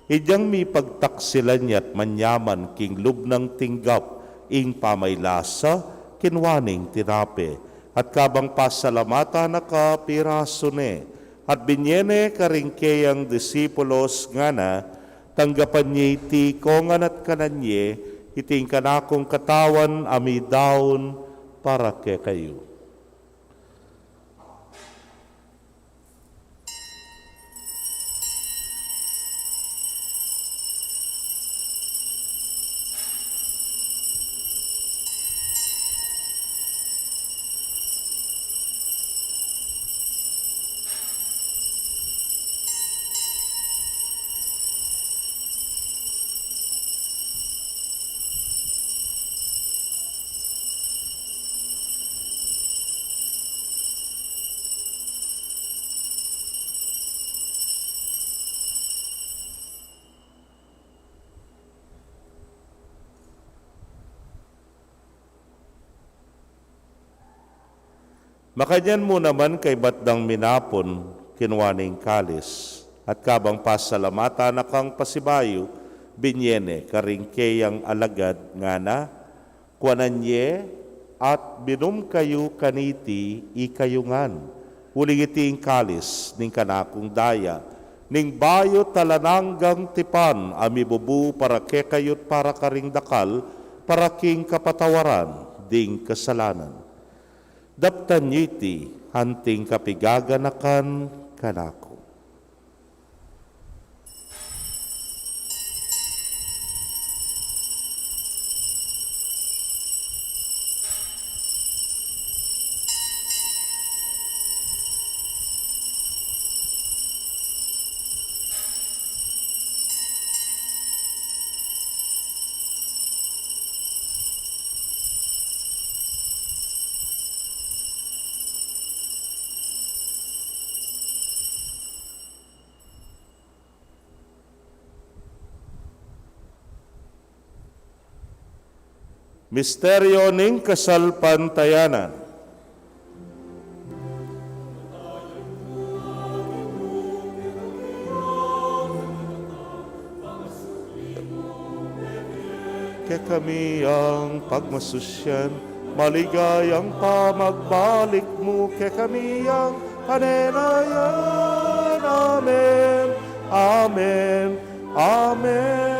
Idyang mipagtaksilan ya't manyaman king lub nang tinggap ing pamaylasa, kinua ne ing tinape, at kabang pasalamatan na ka, pirasu ne, at binye ne karing keyang disipulos, ngana: Tanggapan ye iti kongan at kanan ye, iti ing kanakung katawan a midaun para kekayu. Makanyan mu naman kaybat dang minapun, kinua ne ing kalis, at kabang pasalamatan na kang pasibayu, binye ne karing keyang alagad, ngana: Kuanan ye at minum kayu kaniti ikayu ngan, uling iti ing kalis ning kanakung daya, ning bayu't alang anggang tipan, a mibubu para kekayu't para karing dakal, para king kapatawaran ding kasalanan. Daptan yu iti anting kapigaganakan kanaku. Misteryo ning kasalpantayanan. Kekami ing pagmasusyan, maligayang pamagbalik mu kekami ing panenayan. Amen. Amen. Amen.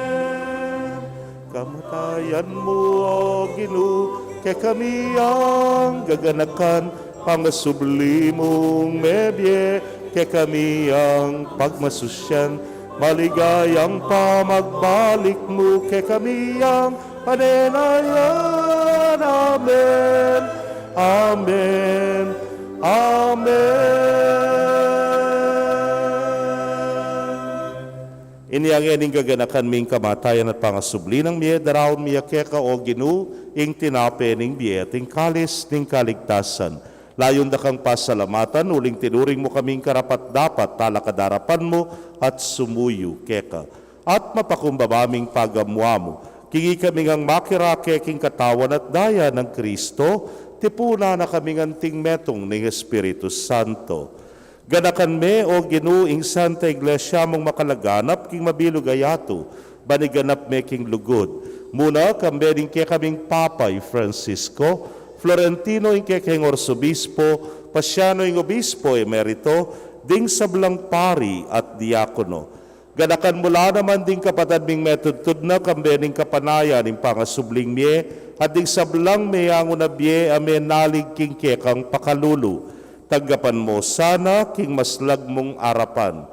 Kamatayan mu, O Ginu, kekami ing gaganakan, pangasubli mung mebie kekami ing pagmasusyan, maligayang pamagbalik mu kekami ing panenayan. Amen. Amen. Amen. Inya ngeni ing gaganakan ming kamatayan at pangasubli nang mie, daraun mi keka, O Ginu, ing tinape ning bie at ing kalis ning kaligtasan. Layun da kang pasalamatan, uling tinuring mu kaming karapat-dapat talakad arapan mu at sumuyu keka. At mapakumbaba ming pagamu-amu, king ikami ngang makirake king katawan at daya nang Kristo, tipunan na kaming anting metung ning Espiritu Santo. Ganakan me, O Ginu, ing Santa Iglesia mung makalaganap king mabilug a yatu, ban iganap me king lugud. Muna, kambe ning kekaming Papa i Francisco, Florentino ing kekeng Arsobispo, Pasiano ing Obispo Emerito, ding sablang pari at diakono. Ganakan mu la naman ding kapatad ming metudtud na kambe ning kapanayan ning pangasubling mie, at ding sablang meyangu na bie a menalig king kekang pakalulu. Tanggapan mu sana king maslag mung arapan.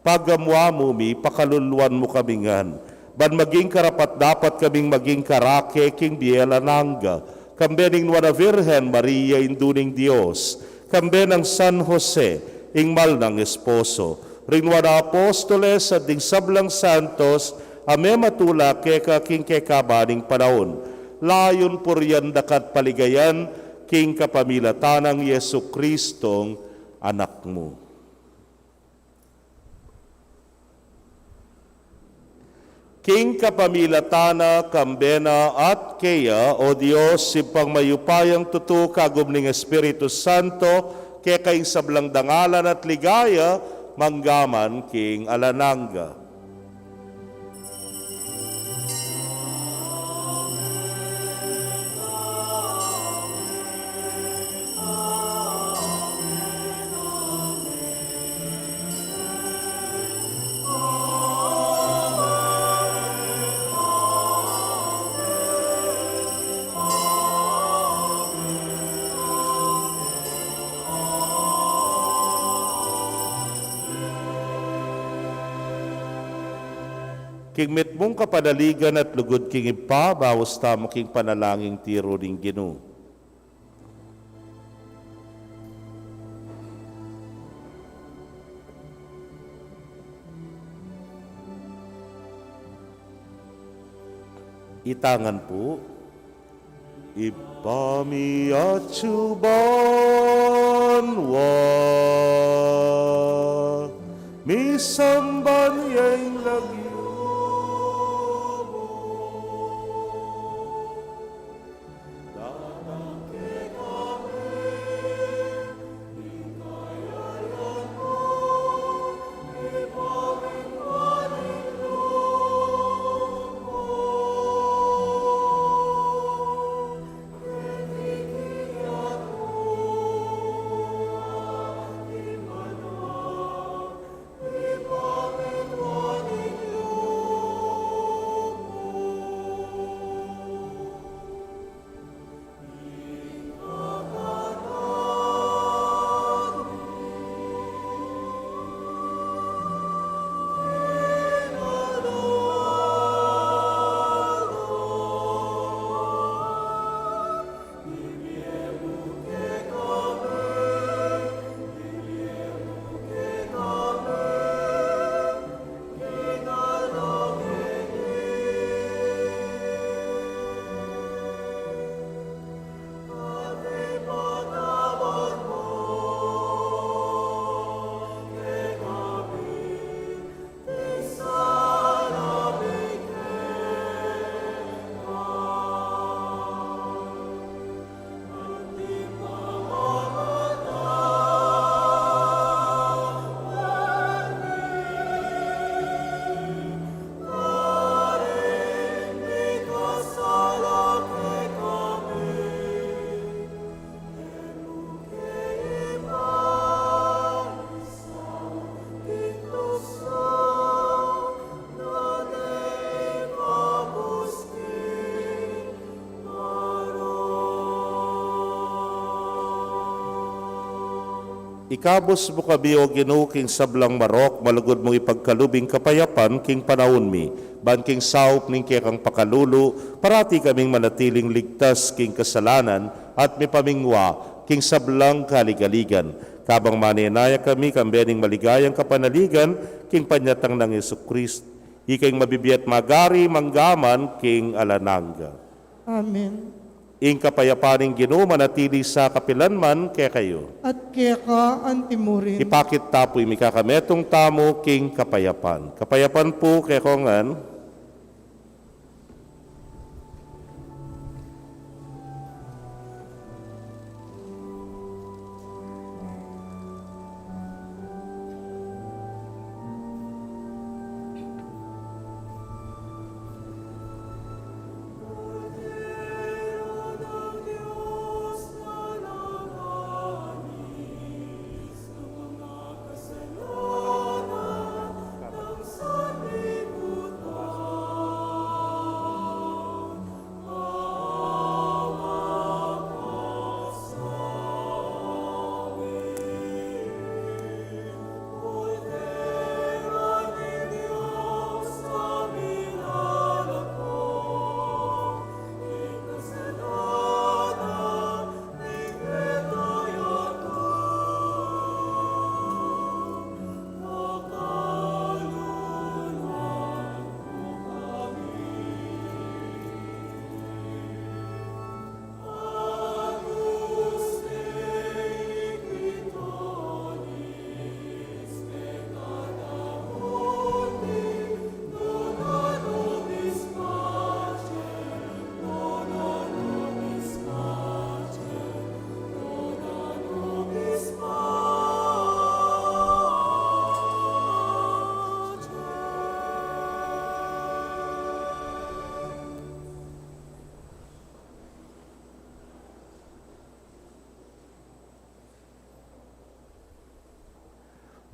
Pagamu-amu mi, pakaluluan mu kami ngan, ban maging karapat-dapat kaming maging karake king bie alang angga, kambe ning Nuan a Virgen Maria, Indu ning Dios, kambe nang San Jose, ing mal nang esposo, ring Nuan a Apostoles, at ding sablang santos a mematula keka king kekaban ning panaun. Layun purian da ka at paligayan, king kapamilatan nang Jesucristong Anak mu. King kapamilatan na, kambe na, at keya, O Dios, Ibpang mayupayang tutu, kagum ning Espiritu Santo, keka ing sablang dangalan at ligaya, mangga man king alang angga. King mitmung kapanaligan at lugud king Ibpa, baus tamu king panalangin tiru ning Ginu. Itangan pu. Ibpa mi atsu ka banua, misamban ya ing lagyu mu. Ikabus mu kami, O Ginu, king sablang marok, malugud mung ipagkalub ing kapayapan king panaun mi, ban king saup ning kekang pakalulu, parati kaming manatiling ligtas king kasalanan at mipamingwa king sablang kaligaligan. Kabang manenaya kami, kambe ning maligayang kapanaligan, king panyatang nang Jesucristo, ika ing mabibie at magari mangga man king alang angga. Amen. Ing kapayapan ning Ginu manatili sa kapilan man kekayu. At keka anti mu rin. Ipakit ta pu ing mikakametung tamu king kapayapan. Kapayapan pu kekongan.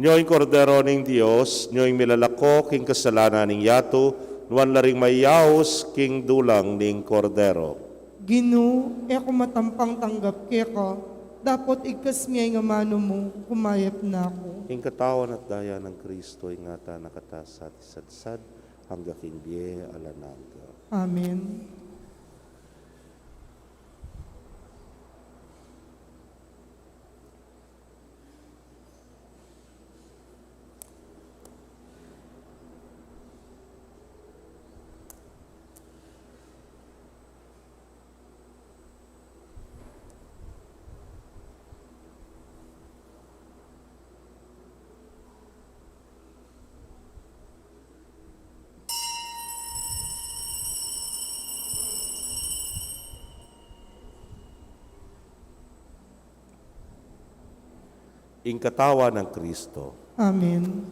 Nyo ing Kordero ning Dios, nyo ing milalako king kasalanan ning yatu, nuan la ring mayaus king dulang ning Kordero. Ginu, e ku matampang tanggap keka, dapot igkas me ing amanu mu, kumayap na ku. Ing katawan at daya nang Kristo, ingatan na kata sa ati sadsad, angga king bie alang angga. Amen. Ing katawan nang Kristo. Amen.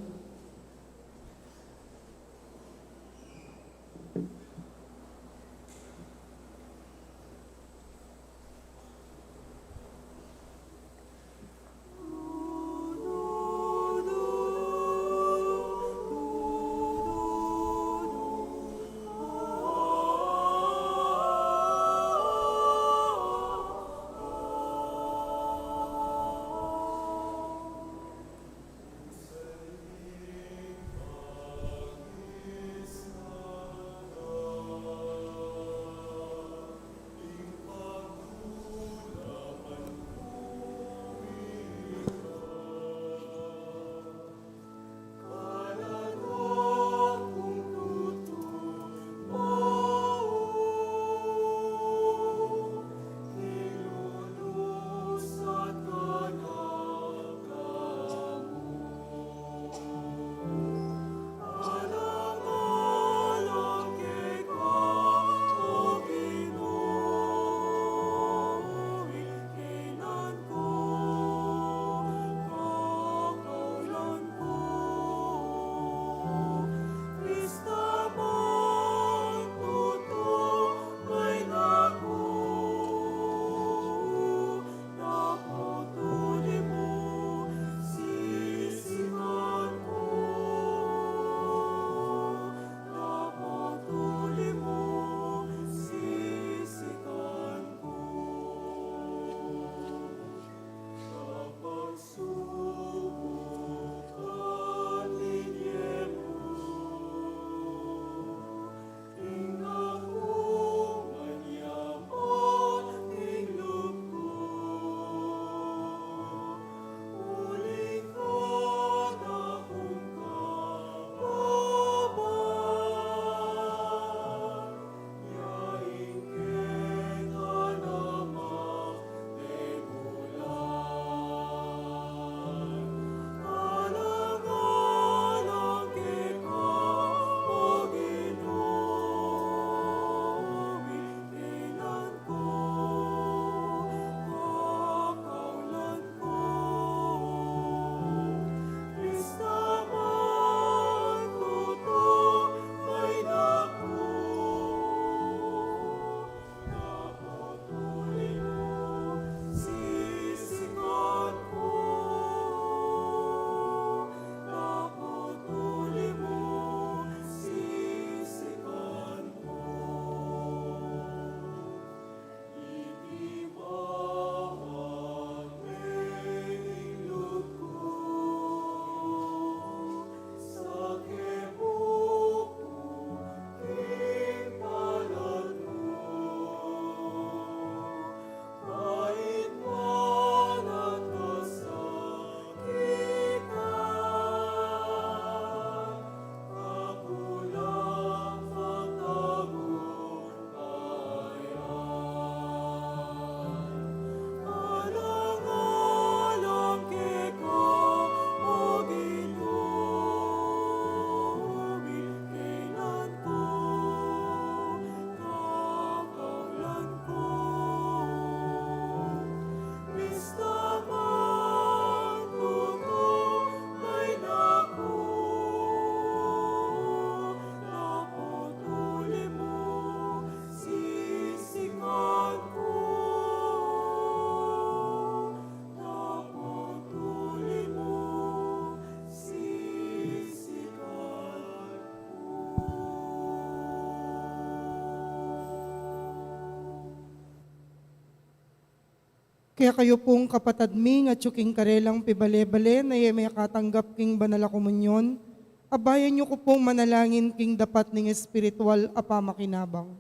Kekayu pung kapatad mi, nung atyu king karelang pibale-bale na e makatanggap king banal a komunyon, abayan yu ku pung manalangin king dapat ning espiritual a pamakinabang.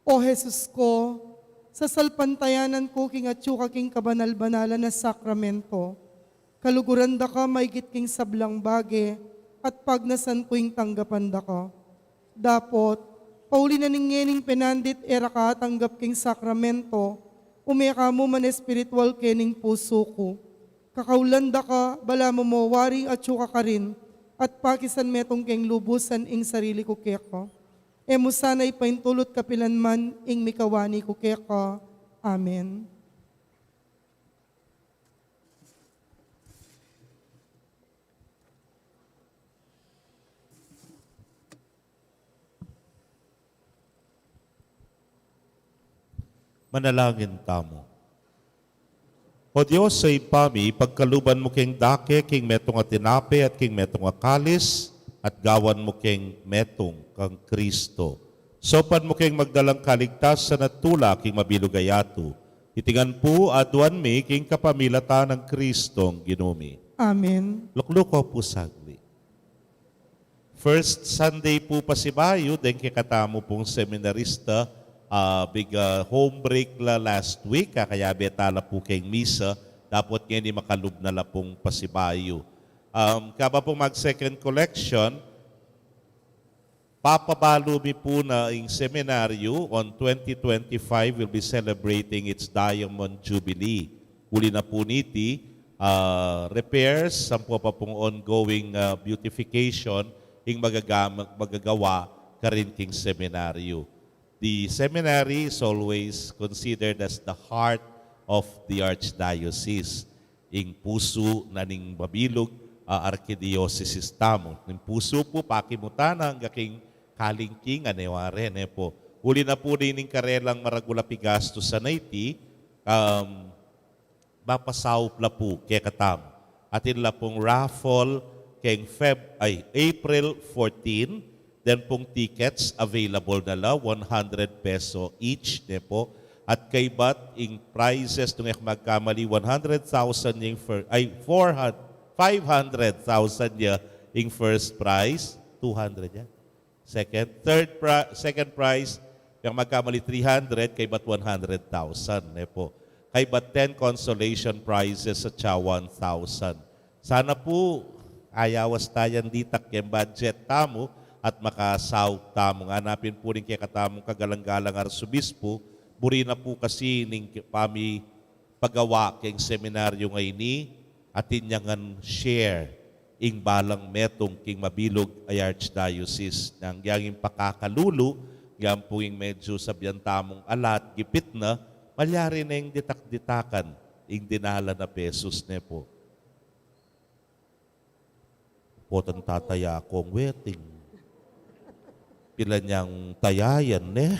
O Jesus ko, sasalpantayanan ku king atyu ka king kabanal-banalan a sakramento. Kaluguran da ka maigit king sablang bage, at pagnasan ku ing tanggapan da ka. Dapot, pauli na ning ngening penandit e ra ka atanggap king sakramento, ume ka mu man espiritual kening pusu ku. Kakaulan da ka, balamu mo waring atyu ka karin, at pakisan metung keng lubusan ing sarili ku keka. E mu sana ipaintulut kapilan man ing mikawani ku keka. Amen. Manalangin tamu. O Dios a Ibpa mi, pagkaluban mu keng dake king metung a tinape at king metung a kalis, at gawan mu keng metung kang Kristo. Saupan mu keng magdalang kaligtasan at tula king mabilug a yatu. Iti ngan pu aduan mi king kapamilatan nang Kristong Ginu mi. Amen. Lukluk ko pu saglit. First Sunday pu pasibayu deng kekatamu pung seminarista, ah, big, ah, home break la last week, ah, kayabe tala pu keng misa, dapot ngeni makalub na la pung pasibayu. Um, kaba pung mag second collection, papabalu mi pu na ing seminaryu on twenty twenty-five will be celebrating its Diamond Jubilee. Uli na pu niti, ah, repairs, ampo pa pung ongoing, ah, beautification, ing magagam-, magagawa karin king seminaryu. The seminary is always considered as the heart of the archdiocese. Ing pusu na ning mabilug a arkidiosesis tamu. Ing pusu pu, pakimutan na angga king kalingkingan, e ware, ne pu. Uli na pu ning karelang maragul a pigastusan a iti, um, mapasaup la pu kekatamu. Atin la pung raffle keng Feb-, ay, April fourteen, then pung tickets available na la, one hundred peso each, ne pu. At kaybat ing prizes nung e ku magkamali, one hundred thousand ya ing fir-, ay, four hundred, five hundred thousand ya ing first prize, two hundred ya. Second, third pri-, second prize, e ku magkamali, three hundred, kaybat one hundred thousand, ne pu. Kaybat ten consolation prizes at saka one thousand. Sana pu, ayawas ta yan ditak keng budget tamu at makasaup tamu. Nganapin pu ning kekatamung kagalang-galang Arsobispo, buri na pu kasi ning ke-, pamipagawa keng seminaryu ngeni, atin yang ngan share ing balang metung king mabilug a archdiocese. Nung yang ing pakakalulu, yang pu ing medyu sabian tamung alat, gipit na, malyari neng ditak-ditakan ing dinalan a pesos, ne pu. Potang tataya kong wedding. Pila nyang taya yan, ne?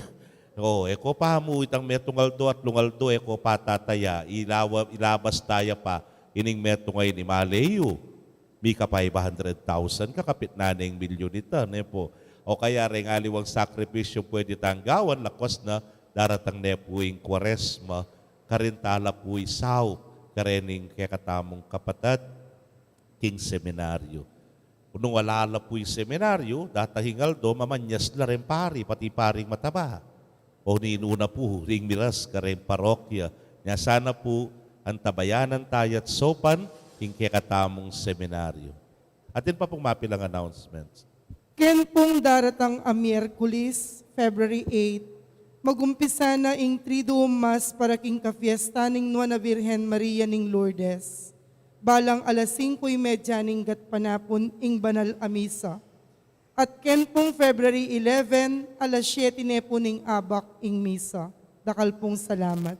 O, e ko pa mu itang metung aldo at lungaldo, e ko pa tataya, ilawa-, ilabas taya pa ining metung a ini, maley yu. Mika five hundred thousand, kakapit na neng milyun ita, ne pu. O kaya reng aliwang sakripisyu pwede tang gawan, lakwas na daratang ne pu ing Kuaresma, karin tala pu isaup karening kekatamung kapatad king seminaryu. Nung ala la pu ing seminaryu, datang ing aldo, mamanyas la reng pari, pati paring mataba. O ninu na pu, ring miras kareng parokya. Nya sana pu, antabayanan taya at saupan ing kekatamung seminaryu. Atin pa pung mapilang announcements. Ken pung daratang a Miyerkules, February eight, magumpisa na ing Triduum Mass para king kafiesta ning Nuan a Birhen Maria ning Lourdes. Balang alas singko y medya ning gatpanapun ing banal a misa. At ken pung February eleven, alas siyete ne pu ning abak ing misa. Dakal pung salamat.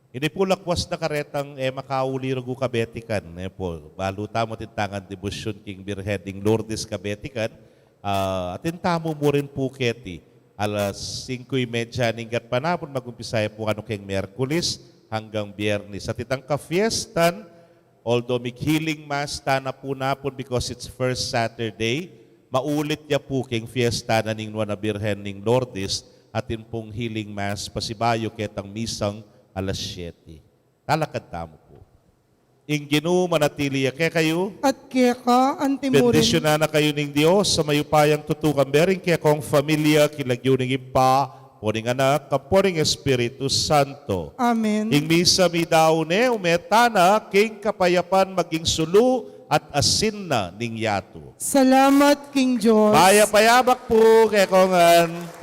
Ini pu lakwas na karetang e makauli rugu kabetikan, ne pu. Balu tamu atin tang debosyun king Birhen ning Lourdes kabetikan, ah, atin tamu mu rin pu keti. Alas singko y medya ning gatpanapun, magumpisa ya pu kanu keng Miyerkules anggang Biyernes. At itang kafiestan, although mig-healing mass tana pu napun because it's first Saturday, maulit ya pu keng fiesta na ning Nuan a Birhen ning Lourdes, atin pung healing mass pasibayu ketang misang alas siyete. Talakad tamu pu. Ing Ginu manatili ya kekayu. At keka antimurin. Bendisyunan na kayu ning Dios a mayupayang tutukan, bering kekong familia, king lagyu ning Ibpa, ampo ning Anak, ampo ning Espiritu Santo. Amen. Ing misa meyari ne, ume tana king kapayapan, maging sulu at asin na ning yatu. Salamat king Dios. Mayap a yabak pu kekongan.